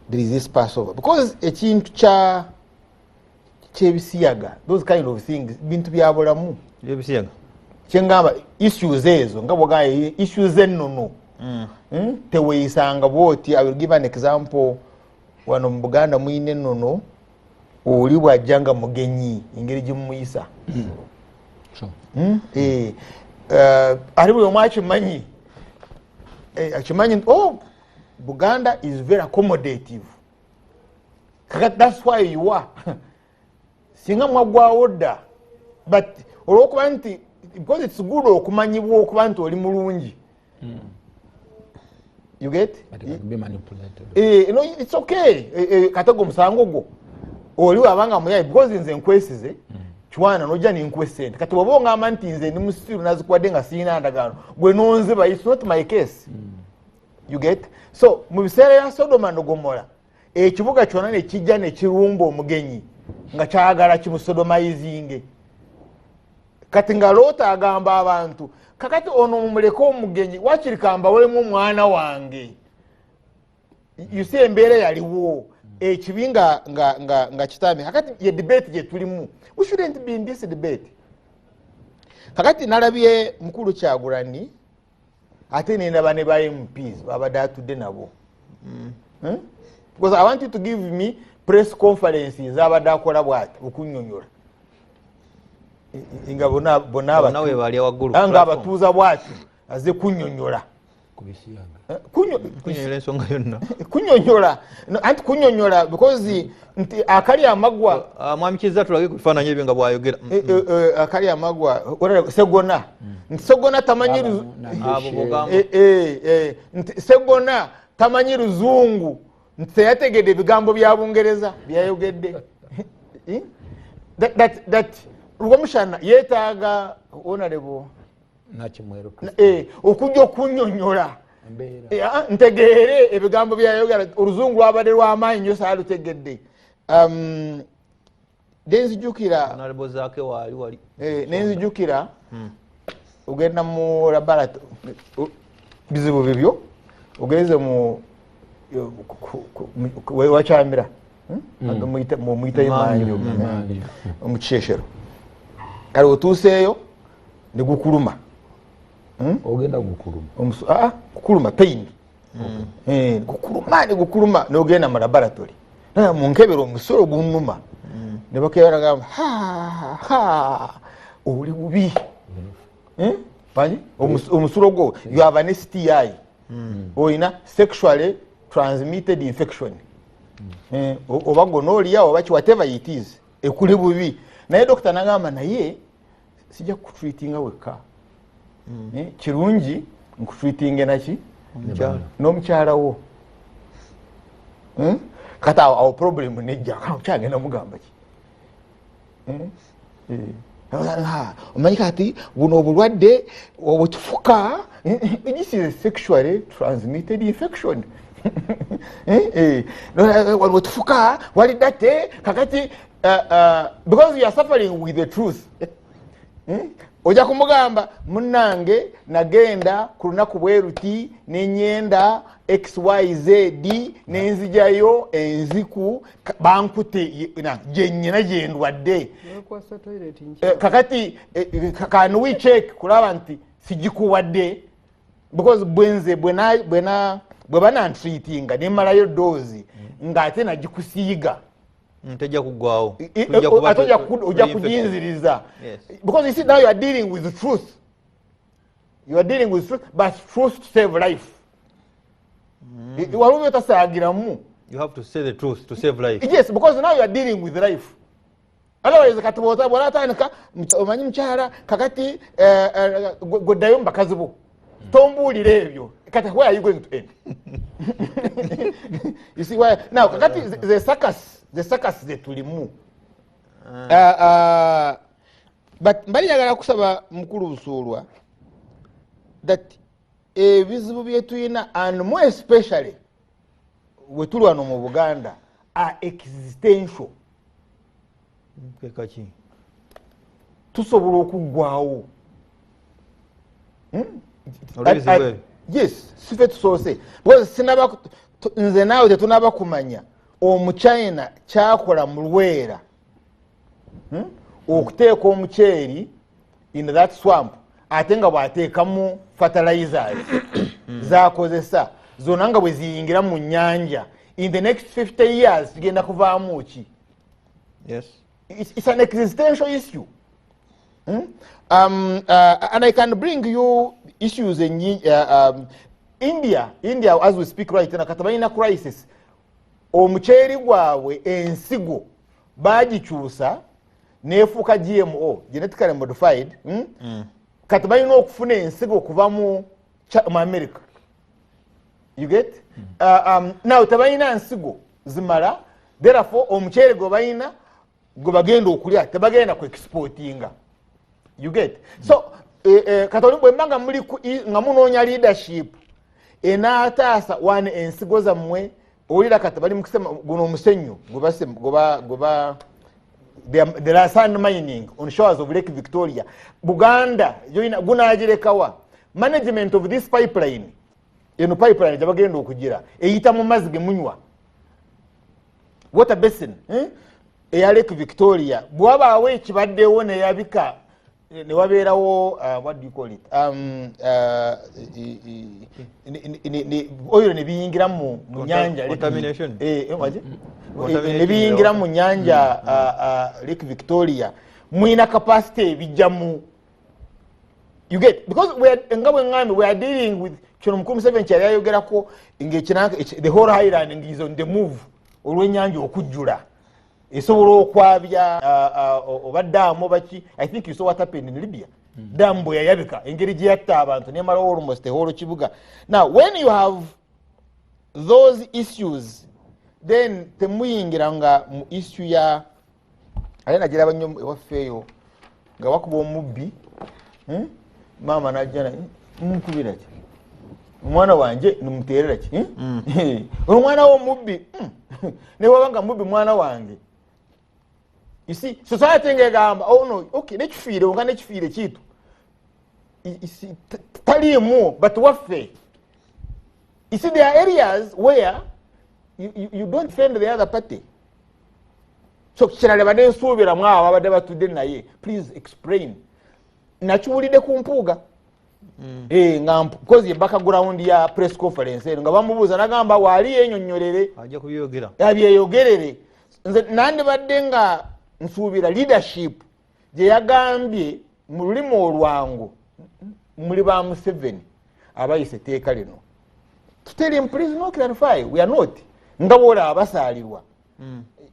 there is this Passover, because ekintu kya kyebisiyaga, those kind of things, bintu bya bulamu. Ebisiyaga. Kyengamba issues ezo nga bwogamba issues ennono. Teweeyisanga bwoti. I will give an example. Wano mu Buganda muyina ennono, oli bwajja nga mugenyi, engeri gyemumuyisa. Eh, ate buli omu akimanyi. Eh, akimanyi nti oh, Buganda is very accommodative. Kakati that's why you are singa mwaggwawo dda, but olwokuba nti because it's good okumanyibwa okuba nti oli mulungi. You get? But it can be manipulated. No, it's okay. Katego omusango gwo oli wabanga muyayi because nze nkwesize kiwana nojja ninkuwa esente. Kati bw'oba ongamba nti nze ndi musiru nazikuwadde nga sirina ndagaano, gwe nonziba, it's not my case. You get? So mu biseera bya Sodoma ne Gomora, ekibuga kyonna ne kijja ne kirumba omugenyi nga kyagala kimusodomayizinge. Kati nga Loota agamba abantu, kakati ono mumuleke omugenyi, wakiri kambawolemu omwana wange. You see, embeera yaliwo ekibi nga kitame. Kakati ye debate gye tulimu, we shouldn't be in this debate. Kakati nalabye mukulu Kyagulanyi, ate nendaba ne ba MPs babadde atudde nabo. Because I want you to give me press conferences abadde akola bwati okunnyonnyola nga bonna bonna Bonna we bali waggulu nga platform. abatuuza bwati aze kunnyonnyola. Kubisiyaga. Kunnyonnyola ensonga yonna. Kunnyonnyola. No, anti kunnyonnyola because nti akali amaggwa. Ah, mwami Kizza, tulage ku bifaananyi ebyo nga bw'ayogera. Akali amaggwa Segona, nti Segona tamanyi Abo bogamba. Nti Segona tamanyi luzungu, nti teyategedde ebigambo bya Bungereza byayogedde. Eh? That Rwomushana yeetaaga honorable Nakimwero. Okujja okunnyonnyola. Embeera. Ntegeere ebigambo byayogera, oluzungu lwabadde lwamaanyi nnyo, saalutegedde. Nenzijukira Honorable Zaake waali wali. Nenzijukira ogenda mu laboratory, bizibu bibyo, ogenze mu wakyamira muyita imanju mu kisheshero, kale otuuseeyo negukuluma. Ogenda gukuluma? Kukuluma pain. Gukuluma negukuluma, nogenda mu laboratory, naye munkebera omusolo gunuma, ne bakebera gamba, ha ha, oli bubi. Manyi omusulo gwo, you have an STI, olina sexually transmitted infection. Oba gonorrhea oba ki, whatever it is, ekuli bubi. Naye dokita nagamba, naye sijja kukutreatinga wekka. Kirungi nkutreatinge naki? Omukyala. N'omukyala wo. Kati awo problem nejja, kyagenda mugamba ki? Omanyi kati buno obulwadde obwetufuka, this is a sexually transmitted infection. Wetufuka walidde kakati, because you are suffering with the truth. Ojja kumugamba, munnange nagenda ku lunaku bweruti nenyenda XYZ nenzijyayo enziku, bankute gyenyina gyendwadde. Bakwasa toilet nkya. Kakati can we check kulaba nti sigikuwadde, because bwenze bwe banantreatinga nemalayo doozi ng'ate nagikusiiga. Tejja kuggwawo. Tujja kuba ate ojja tuli infected. Kujinziriza. Yes. Because you see, now you are dealing with the truth, you are dealing with truth, but truth to save life. Waliwo byotasaagiramu. You have to say the truth to save life. Yes, because now you are dealing with life. Otherwise kati bw'onatandika, omanyi mukyala kakati gweddayo mu bakazi bo, tombuulira ebyo, kati where are you going to end? You see why now kakati the circus ze tulimu. But mbali njagala kusaba mukulu Busuulwa that ebizibu byetulina, and more especially we tuli wano mu Buganda, are existential. Kekaki? Tusobola okuggwawo. Olw'ebizibu ebyo? Yes, sife tusoose, because sinaba nze naawe tetunaba kumanya omuchina kyakola mu Lwera. Okuteeka omuceeri in that swamp, ate nga bw'ateekamu fertilizers zakozesa zonna nga bwe ziyingira mu nyanja, in the next 50 years tugenda kuvaamu ki? Yes. It's an existential issue. And I can bring you issues. India, as we speak right now, kati balina crisis. Omuceeri gwabwe ensigo bagikyusa nefuuka GMO, genetically modified. Kati balina okufuna ensigo okuva mu America. You get? Now tebalina nsigo zimala, therefore omuceere gwe balina gwe bagenda okulya tebagenda ku exportinga. You get? So kati oli bwemba nga muli nga munoonya leadership enaataasa wane ensigo zammwe, owulira kati bali mukusema guno omusenyu gwe there are sand mining on shores of Lake Victoria. Buganda gunagirekawa. Management of this pipeline, eno pipeline gyebagenda okugira eyita mu mazzi ge munywa, water basin, eya Lake Victoria, bwabaawo ekibaddewo neyabika newabeerawo, what do you call it, oil nebiyingira mu nyanja Contamination. Waje? Contamination. Nebiyingira mu nyanja Lake Victoria, mwina capacity ebijjamu. You get? Because we are, nga bwe ŋŋambye, we are dealing with kino mukulu Museveni kyali ayogerako the whole highland is on the move olw'ennyanja okujjula esobola okwabya oba daamu oba ki. I think you saw what happened in Libya. Daamu bwe yayabika engeri gye yatta abantu nemalawo almost the whole kibuga. Now when you have those issues, then temuyingira nga mu issue ya ate nagiraba nnyo ewaffe eyo nga bakuba omubbi, Maama najja, mukubira ki omwana wange, nimuterera ki? Omwana w'omubbi, newaba nga mubbi mwana wange. You see, society ngegamba, oh no, okay, nekifiire nga nekifiire kitu taliimu, but waffe. You see, there are areas where you don't defend the other party. So kiraleba nensuubira abo abadde batudde naye, please explain. Nakiwulidde ku Mpuuga. Nga because ye background ya press conference eno nga bamubuuza nagamba waali yenyonnyolere. Ajja kubyogera. Abyeyogerere. Nze nandibadde nga nsuubira leadership gye yagambye mu lulimi olwangu muli ba Museveni abayisa etteeka lino. To tell him, please no clarify, we are not. Nga bw'olaba basaalirwa.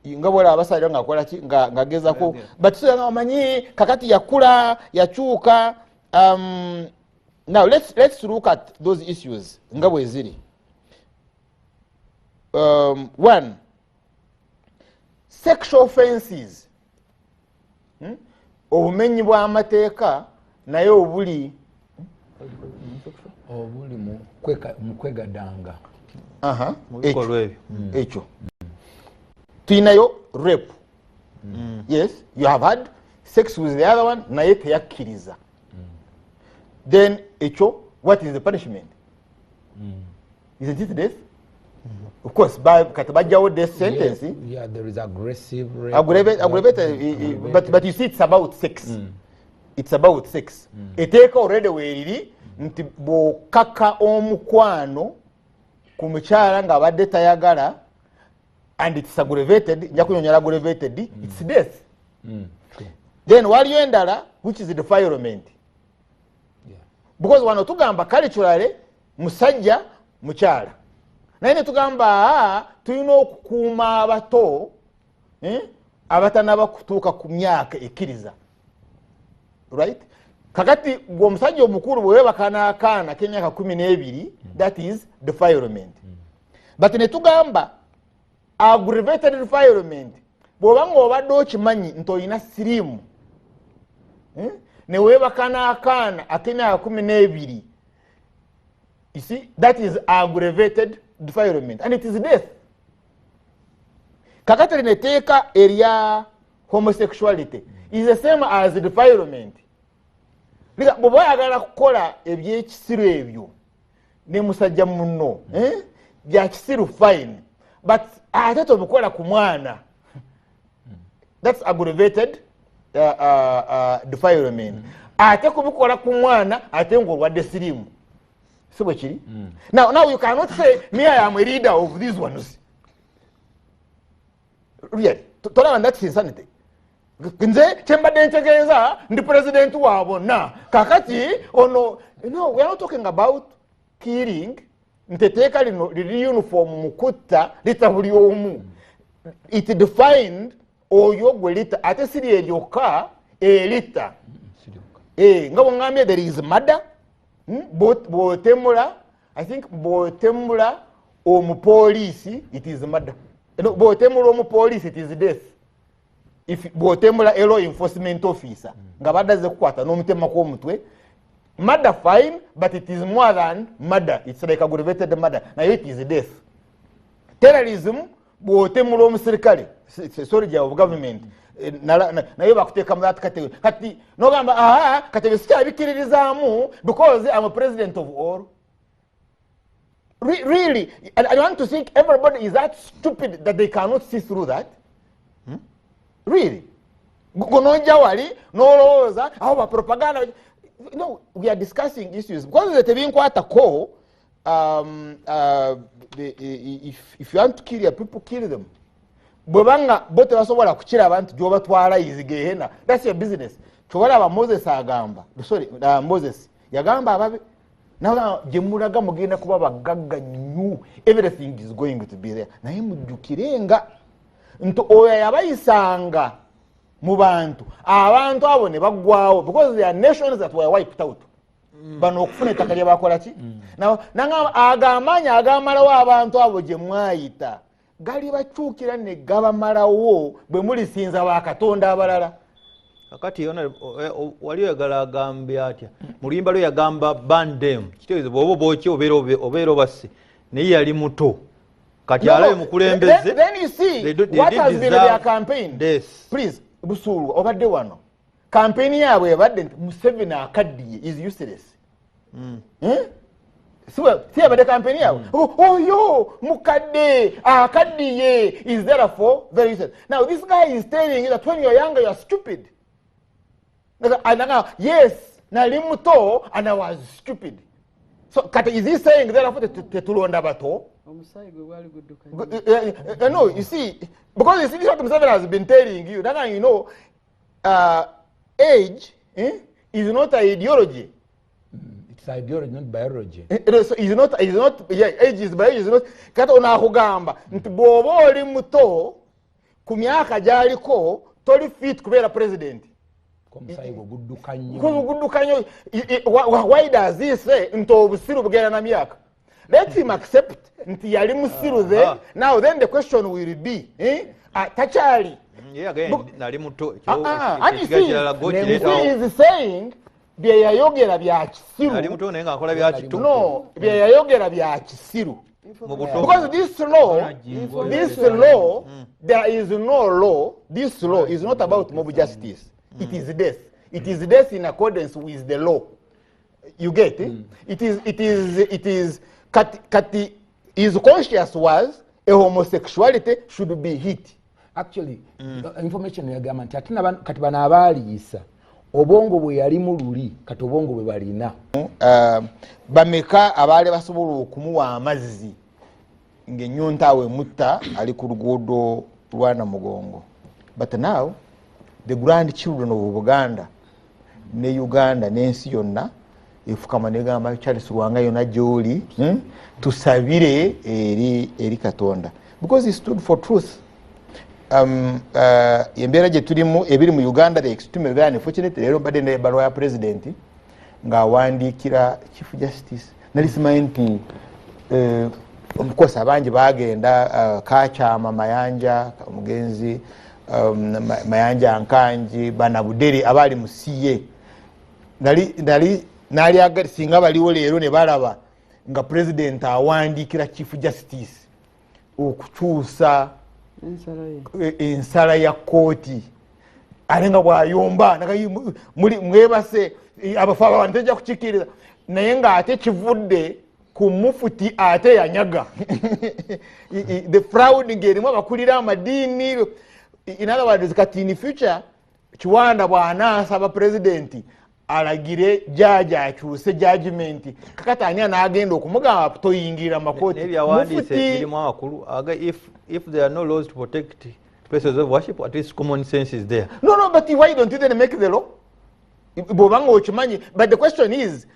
Nga bw'olaba basaalirwa ng'akola ki, ng'agezako. But so nga omanyi kakati yakula, yakyuka. Now let's look at those issues nga bwe ziri. One, sexual offenses. Obumenyi bw'amateeka naye obuli obuli mu kwegadanga. Mu bikolwa ebyo. Ekyo tuyinayo rape. Yes, you have had sex with the other one naye teyakkiriza, then ekyo what is the punishment? Isn't it death? Of course, kati bajjawo death sentence. Yeah, there is aggressive rape. Aggravated, but you see, it's about sex. It's about sex. Eteeka already weeriri nti bw'okaka omukwano ku mukyala ng'abadde tayagala and it's aggravated, nja kunyonyola aggravated, it's death. True. Then waliyo endala which is defilement. Because wano tugamba culturally musajja mukyala, naye netugamba tulina okukuuma abato, abatanaba kutuuka ku myaka ekkiriza, right? Kakati gwe omusajja omukulu bwewebaka n'akaana k'emyaka 12, that is defilement. But netugamba aggravated defilement bw'oba nga obadde okimanyi nti olina siriimu, neweebaka n'akaana ak'emyaka 12, you see, that is aggravated defilement and it is death. Kakati lino etteeka erya homosexuality is the same as defilement. Lika, bw'oba oyagala kukola ebyekisiru ebyo ne musajja munno, bya kisiru, fine, but ate tobikola ku mwana. That's aggravated defilement. Ate kubikola ku mwana ate ng'olwadde siriimu, si bwe kiri? Now you cannot say me, I am a leader of these ones. Really, tolaba, that's insanity. Nze kyembadde ntegeeza ndi president wa bonna, kakati ono. No, we are not talking about killing. Nti etteeka lino liri uniform mu kutta, lita buli omu. It defined oyo gwe lita, ate si lye lyokka erita. Nga bwengambye, there is murder. Bw'otemula, I think bw'otemula omupoliisi, it is murder. No, bw'otemula omupoliisi, it is death. If bw'otemula a law enforcement officer nga baddaze kukwata n'omutemako omutwe, murder, fine, but it is more than murder, it's like aggravated murder, naye it is death. Terrorism, bw'otemula omusirikale, soldier of government, naye bakuteeka mu that category. Kati nogamba, aha, kati ebyo sikyabikiririzaamu because I'm a president of all. Really, I want to think everybody is that stupid that they cannot see through that. Really, gonojja wali nolowooza awo bapropaganda. No, we are discussing issues because nze tebinkwatako. If you want to kill your people, kill them. Bwebanga bo tebasobola kukiraba nti gyobatwala is gehena, that's your business. Kyobalaba Moses agamba, sorry, Moses yagamba ababe nagamba, gye mulaga mugenda kuba bagagga nnyo, everything is going to be there, naye mujjukirenga nti oyo yabayisanga mu bantu, abantu abo ne baggwawo, because there are nations that were wiped out. Bano okufuna ettaka lye bakola ki. Nagamba ago amaanyi agamalawo abantu abo gye mwayita gali bakyukira ne gabamalawo bwe mulisinza bakatonda abalala. Kakati wali oyagala agambe atya? Mu luyimba lwe yagamba "Burn them", kitegeeza bwoba bwokyo obeera obasse, naye yali muto. Kati alabe mukulembeze. Then you see They what did has been deserve their campaign. Death. Please, Busuulwa, obadde wano, campaign yaabwe ebadde nti Museveni akaddiye, is useless. Eh? Si yabadde campaign yaabwe? Oyo mukadde akaddiye is therefore very useless. Now this guy is telling you that when you're younger, you're stupid. Yes, nali muto and I was stupid. So kati is he saying therefore tetulonda bato? Omusaayi gwe gwali gudduka. No, you see, because you see, this is what Museveni has been telling you. That age, is not an ideology. It's ideology, not biology. So it's not, yeah, age is biology, is not. Kati onakugamba nti bw'oba oli muto ku myaka gy'aliko, toli fit kubeera president. Omusaayi gwe gudduka nnyo. Gudduka nnyo. Why does he say nti obusiru bugenda na myaka? Let him accept nti yali musiru then. Now then the question will be, eh? Ah, takyali. Ye again nali muto. Ah, ah, and you see, Ekirala go he kireetawo. is saying bye yayogera bya kisiru. Nali muto naye nga nkola bya kito. No, bye yayogera bya kisiru. Mu buto. Because this law, there is no law. This law is not about mob justice. It is death. It is death in accordance with the law. You get it? It is kati his conscience was a homosexuality should be hit. Actually, information yagamba nti ate kati bano abaaliisa obwongo bwe yalimu luli, kati obwongo bwe balina. Bameka abaali basobola okumuwa amazzi ng'ennyonta awe mutta ali ku luguudo lwa Namugongo? But now the grandchildren of Buganda ne Uganda n'ensi yonna efukama negamba, "Charles Lwanga yonna gyoli, Tusabire eri Katonda," because he stood for truth. Embeera gye tulimu ebiri mu Uganda, the extreme very unfortunate. Leero mbadde n'ebbaluwa ya president ng'awandiikira Chief Justice. Nali simanyi nti of course abangi bagenda, Kakyama Mayanja, omugenzi Mayanja Nkangi, banabudere abaali mu CA. Nali nali singa baliwo leero ne balaba nga president awandiikira Chief Justice okukyusa ensala ye. Ensala ya kooti, ate nga bwayomba muli mwebase abafu abantu tejja kukikiriza, naye ngaate kivudde ku mufuti ate yanyaga the fraud ngerimu abakulira amadiini. In other words, kati in future Kiwanda bw'anaasaba pulezidenti alagire jaji akyuse judgment, kakati ani anaagenda okumugamba toyingirira makooti? N'ebyawandiise Mufuti birimu amakulu aga if there are no laws to protect places of worship, at least common sense is there. No, but why don't you then make the law bw'obanga okimanyi? But the question is,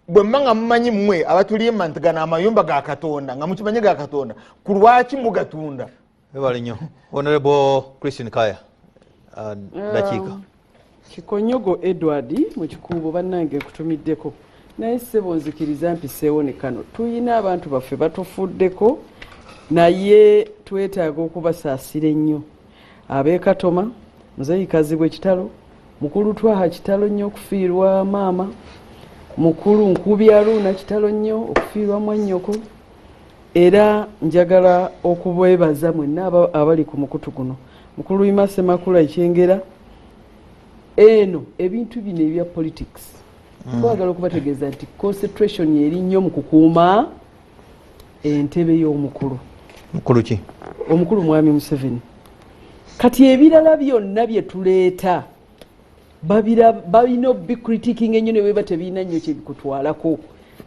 Bwe mba nga mumanyi mmwe abatulimba nti gano amayumba ga Katonda, nga mukimanyi ga Katonda, ku lwaki mugatunda? Webale nnyo. Honorable Christine Kaya, dakiika. Kikonyogo Edward mu Kikuubo, bannange nkutumiddeko, naye ssebo nzikiriza mpiseewo ne kano. Tuyina abantu baffe batufuddeko, naye twetaaga okubasaasira ennyo. Ab'e Katoma, Muzeeyi Kazibwe kitalo, Mukulu Twaha kitalo nnyo okufiirwa maama, Mukulu Nkubi Aruna kitalo nnyo okufiirwa mwannyoko. Era njagala okubeebaza mwenna abali ku mukutu guno. Mukulu Ima Ssemakula Ekyengera, eno ebintu bino ebya politics twagala okubategeeza nti concentration eri nnyo mu kukuuma entebe y'omukulu. Mukulu ki? Omukulu Mwami Museveni. Kati ebirala byonna bye tuleeta balina obicritiquing ennyo, ne bweba tebirina nnyo kyebikutwalako,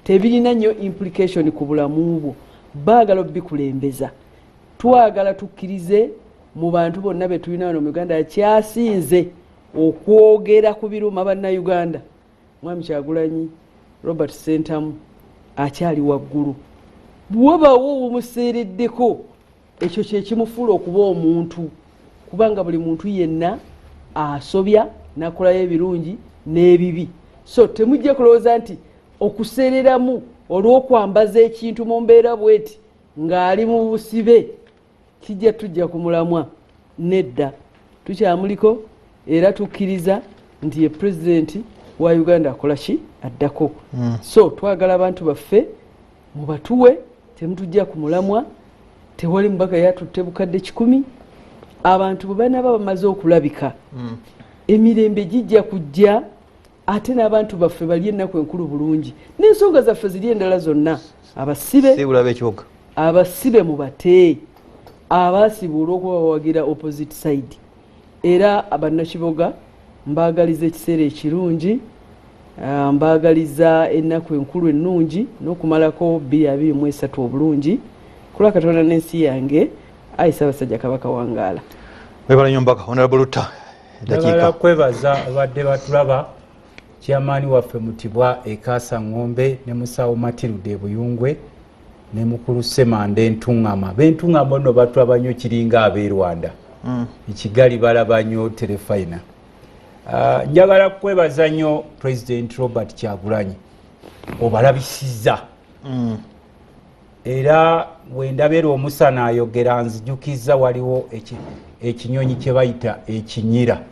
tebirina nnyo implication ku bulamu bwo, baagala obikulembeza. Twagala tukkirize mu bantu bonna be tulina wano mu Uganda, kyasinze okwogera ku biruma Bannayuganda, Mwami Kyagulanyi Robert Sentamu akyali waggulu. Bwewabawo bumuseereddeko, ekyo kyekimufuula okuba omuntu, kubanga buli muntu yenna asobya nakolayo ebirungi n'ebibi. So temujja kulowooza nti okuseereramu olw'okwambaza ekintu mu mbeera bweti ng'ali mu busibe kijja tujja ku mulamwa. Nedda, tukyamuliko era tukkiriza nti ye pulezidenti wa Uganda akola ki addako. So twagala abantu baffe mubatuwe, temutujja ku mulamwa. Tewali mubaka yatutte bukadde 100. Abantu bwe banaba bamaze okulabika, emirembe gijja kujja, ate n'abantu baffe bali ennaku enkulu bulungi, n'ensonga zaffe ziri endala zonna. Abasibe, Siibula ekibuga. abasibe mubate, abaasibwa olw'okuba bawagira opposite side. Era Abannakiboga mbaagaliza ekiseera ekirungi, mbaagaliza ennaku enkulu ennungi n'okumalako 2023 obulungi kulwa Katonda n'ensi yange. Ayi Ssaabasajja Kabaka, wangaala. Webale nnyo mbaka. Honorable Lutta, Njagala dakiika. kwebaza abadde batulaba, chairman waffe Mutibwa Ekasa Ng'ombe ne Musawo Matilda Ebuyungwe ne Mukulu Semanda Entuŋŋama. B'Entuŋŋama nno batulaba nnyo, kiringa ab'e Rwanda, ekigali balaba nnyo terefayina. Njagala kwebaza nnyo President Robert Kyagulanyi, obalabisizza. Era bwendabeera omusana ayogera, nzijukiza waliwo ekinyonyi kye bayita ekinyira.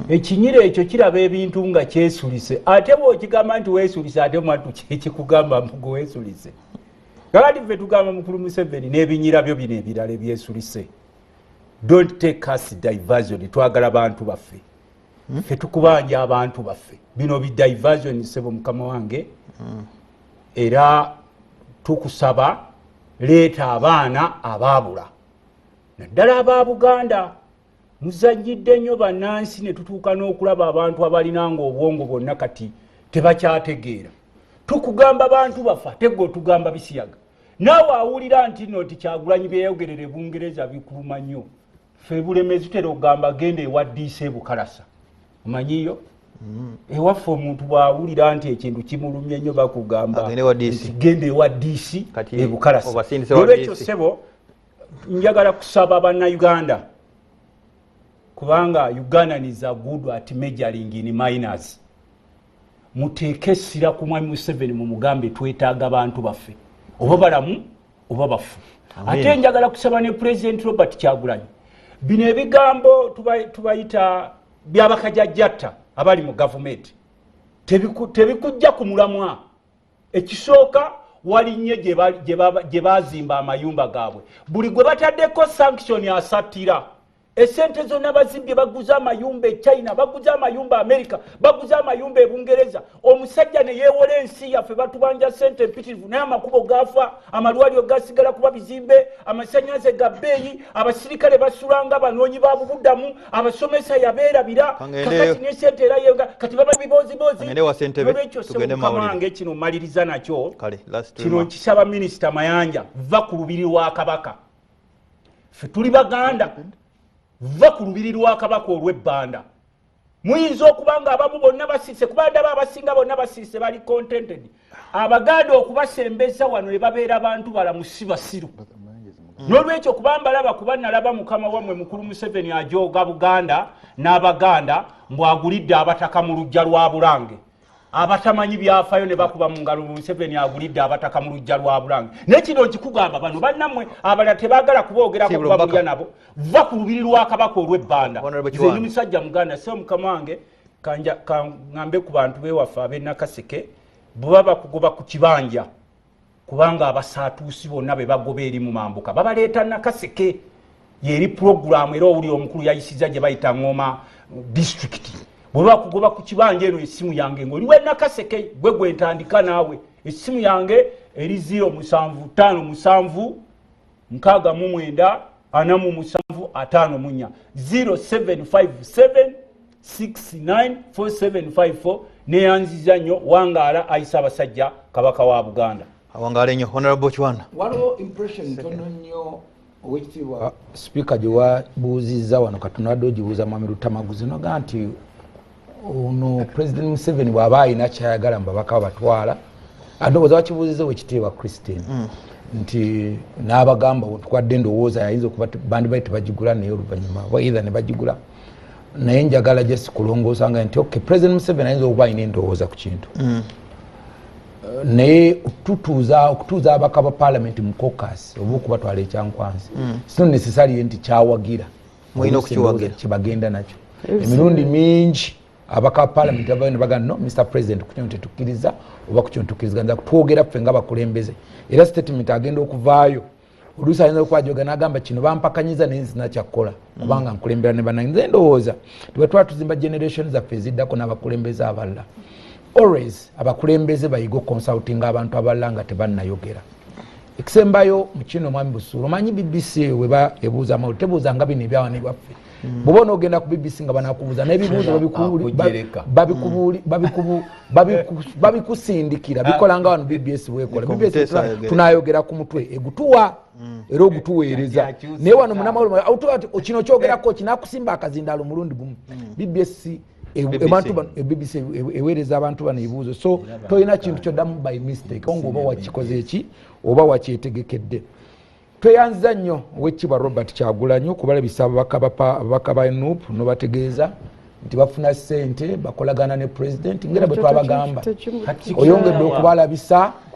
Ekinyira ekyo kiraba ebintu nga kyesulise, ate bwokigamba nti weesulise, ate mwattu kyekikugamba mbugo weesulise. Kakati ffe tugamba Mukulu Museveni n'ebinyira byo bino ebirala ebyesulise, don't take us diversion. Twagala bantu baffe, ffe tukubanja abantu baffe. Bino bi diversion, sebo mukama wange. Era tukusaba leeta abaana abaabula, naddala aba Buganda. Muzanyidde nnyo bannansi, ne tutuuka n'okulaba abantu abalinanga obwongo bwonna kati tebakyategeera. Tukugamba bantu baffe, ate gwe otugamba bisiyaga. Naawe awulira nti no nti Kyagulanyi byeyogerera Ebungereza bikuluma nnyo. Ffe Bulemezi tutera okugamba, genda ewa Diisa Ebukalasa, omanyiyo ewaffe omuntu bwawulira nti ekintu kimulumye nnyo bakugamba Agende ewa DC. nti genda ewa DC Kati Ebukalasa. obasindise wa Olwekyo DC. ssebo, njagala kusaba Bannayuganda, kubanga Ugandans are good at measuring in minors, muteeke essira ku Mwami Museveni, mumugambe twetaaga bantu baffe, oba balamu oba bafu. Ate njagala kusaba ne President Robert Kyagulanyi, bino ebigambo tubayita byabakajajjatta abali mu gavumenti tebikujja ku mulamwa. Ekisooka, walinnye gye bazimba amayumba gaabwe. Buli gwe bataddeko sanction asattira esente zonna. Bazimbye, baguze amayumba e China, baguze amayumba America, baguze amayumba e Bungereza. Omusajja ne yeewola ensi yaffe, batubanja sente empitirivu, naye amakubo gafa, amalwaliro gasigala kuba bizimbe, amasanyalaze ga bbeeyi, abasirikale basulanga banoonyi ba bubuddamu, abasomesa yabeerabira. Kakati nesente era yenga kati baba bibozibozi. Kangende wa ssentebe, Nolwekyo tugende mu mukama mawulire. wange, kino maliriza nakyo. Kale, last Kino remark. nkisaba Minisita Mayanja, va ku lubiri lwa Kabaka. Ffe tuli Baganda, va ku lubiri lwa Kabaka olw'ebbanda. Muyinza okuba nga abamu bonna basiise, kuba ndaba abasinga bonna basiise, bali contented. Abaganda okubasembeza wano ne babeera bantu balamu, si basiru. N'olwekyo kuba mbalaba, kuba nalaba mukama wammwe mukulu Museveni ajooga Buganda n'Abaganda mbwagulidde abataka mu luggya lwa Bulange. Abatamanyi byafayo ne bakuba mu ngalo, Museveni agulidde abataka mu luggya lwa Bulange. Naye kino nkikugamba, bano bannammwe abalala tebaagala kuboogerako, Sibula kuba Omubaka. Bulya nabo va ku lubiri lwa Kabaka olw'ebbanda. Honorable Nze Kiwanda. ndi musajja Muganda. So mukama wange, kanja kaŋŋambe ku bantu bewaffe ab'e Nakaseke, bwe baba bakugoba ku kibanja, kubanga abasaatuusi bonna be bagoba eri mu mambuka babaleeta Nakaseke, yeri puroguramu era owuli omukulu yayisiza gye bayita Ngoma District. Bwe bakugoba ku kibanja, eno essimu yange, ngaoliwe Nakaseke, gwe gwentandika naawe, essimu yange eri 0757 69 47 54, 0757 694754. Neyanziza nnyo. Wangaala ayisa abasajja Kabaka wa Buganda. Awangaale nnyo, Honorable Kiwanda. Waliwo impression ntono nnyo, owekitiibwa Sipiika, gye wabuuzizza wano. Katonadde ogibuuza mwami Lutamaguzi, noga nti ono President Museveni bw'aba alina kyayagala mu babaka batwala, ndowooza wakibuuziza owekitiibwa Christine, nti n'abagamba tukwadde endowooza yayinza okuba bandibali tebagigula, naye oluvannyuma oba either ne bagigula. Naye njagala just kulongoosa nga nti okay, President Museveni ayinza okuba alina endowooza ku kintu, naye okutuuza ababaka ba parliament mu caucus oba okubatwala ekyankwanzi, it's not necessarily nti kyawagira. Mulina okukiwagira. Kyebagenda nakyo emirundi mingi, ababaka ba parliament bavayo ne bagamba, "No, Mr President, ku kino tetukkiriza oba ku kino tukkiriza." Twogera ffe nga bakulembeze, era statement agenda okuvaayo, oluusi ayinza okubajoga nagamba kino bampakanyiza, naye nzina kyakkola kubanga nkulembera ne banange. Nze ndowooza tibwe twala tuzimba generation zaffe eziddako n'abakulembeze abalala, always abakulembeze bayiga oconsultinga abantu abalala nga tebannayogera. Ekisembayo mu kino, mwami Busuulu, omanyi BBC weba ebuuza amawulire, tebuuza nga bino ebyawana ebyaffe. Bwoba onoogenda ku BBC nga banakubuuza n'ebibuuzo Akujereka. babikusindikira, bikola nga wano BBS bwekola. Niko BBS Mutesa ayogera. Tunayogera ku mutwe, egutuwa era ogutuweereza. Akyusa Naye wano munamawulire otuwa nti kino kyogerako kinakusimba akazindaalo omulundi gumu. BBS BBC. abantu bano, BBC eweereza abantu bano ebibuuzo, so tolina kintu kyoddamu by mistake nga oba wakikoze eki oba wakyetegekedde. Tweyanziza nnyo owekitiibwa Robert Kyagulanyi okubalabisa ababaka ba NUP, nobategeeza nti bafuna ssente, bakolagana ne President ngera bwe twabagamba. Oyongedde okubalabisa.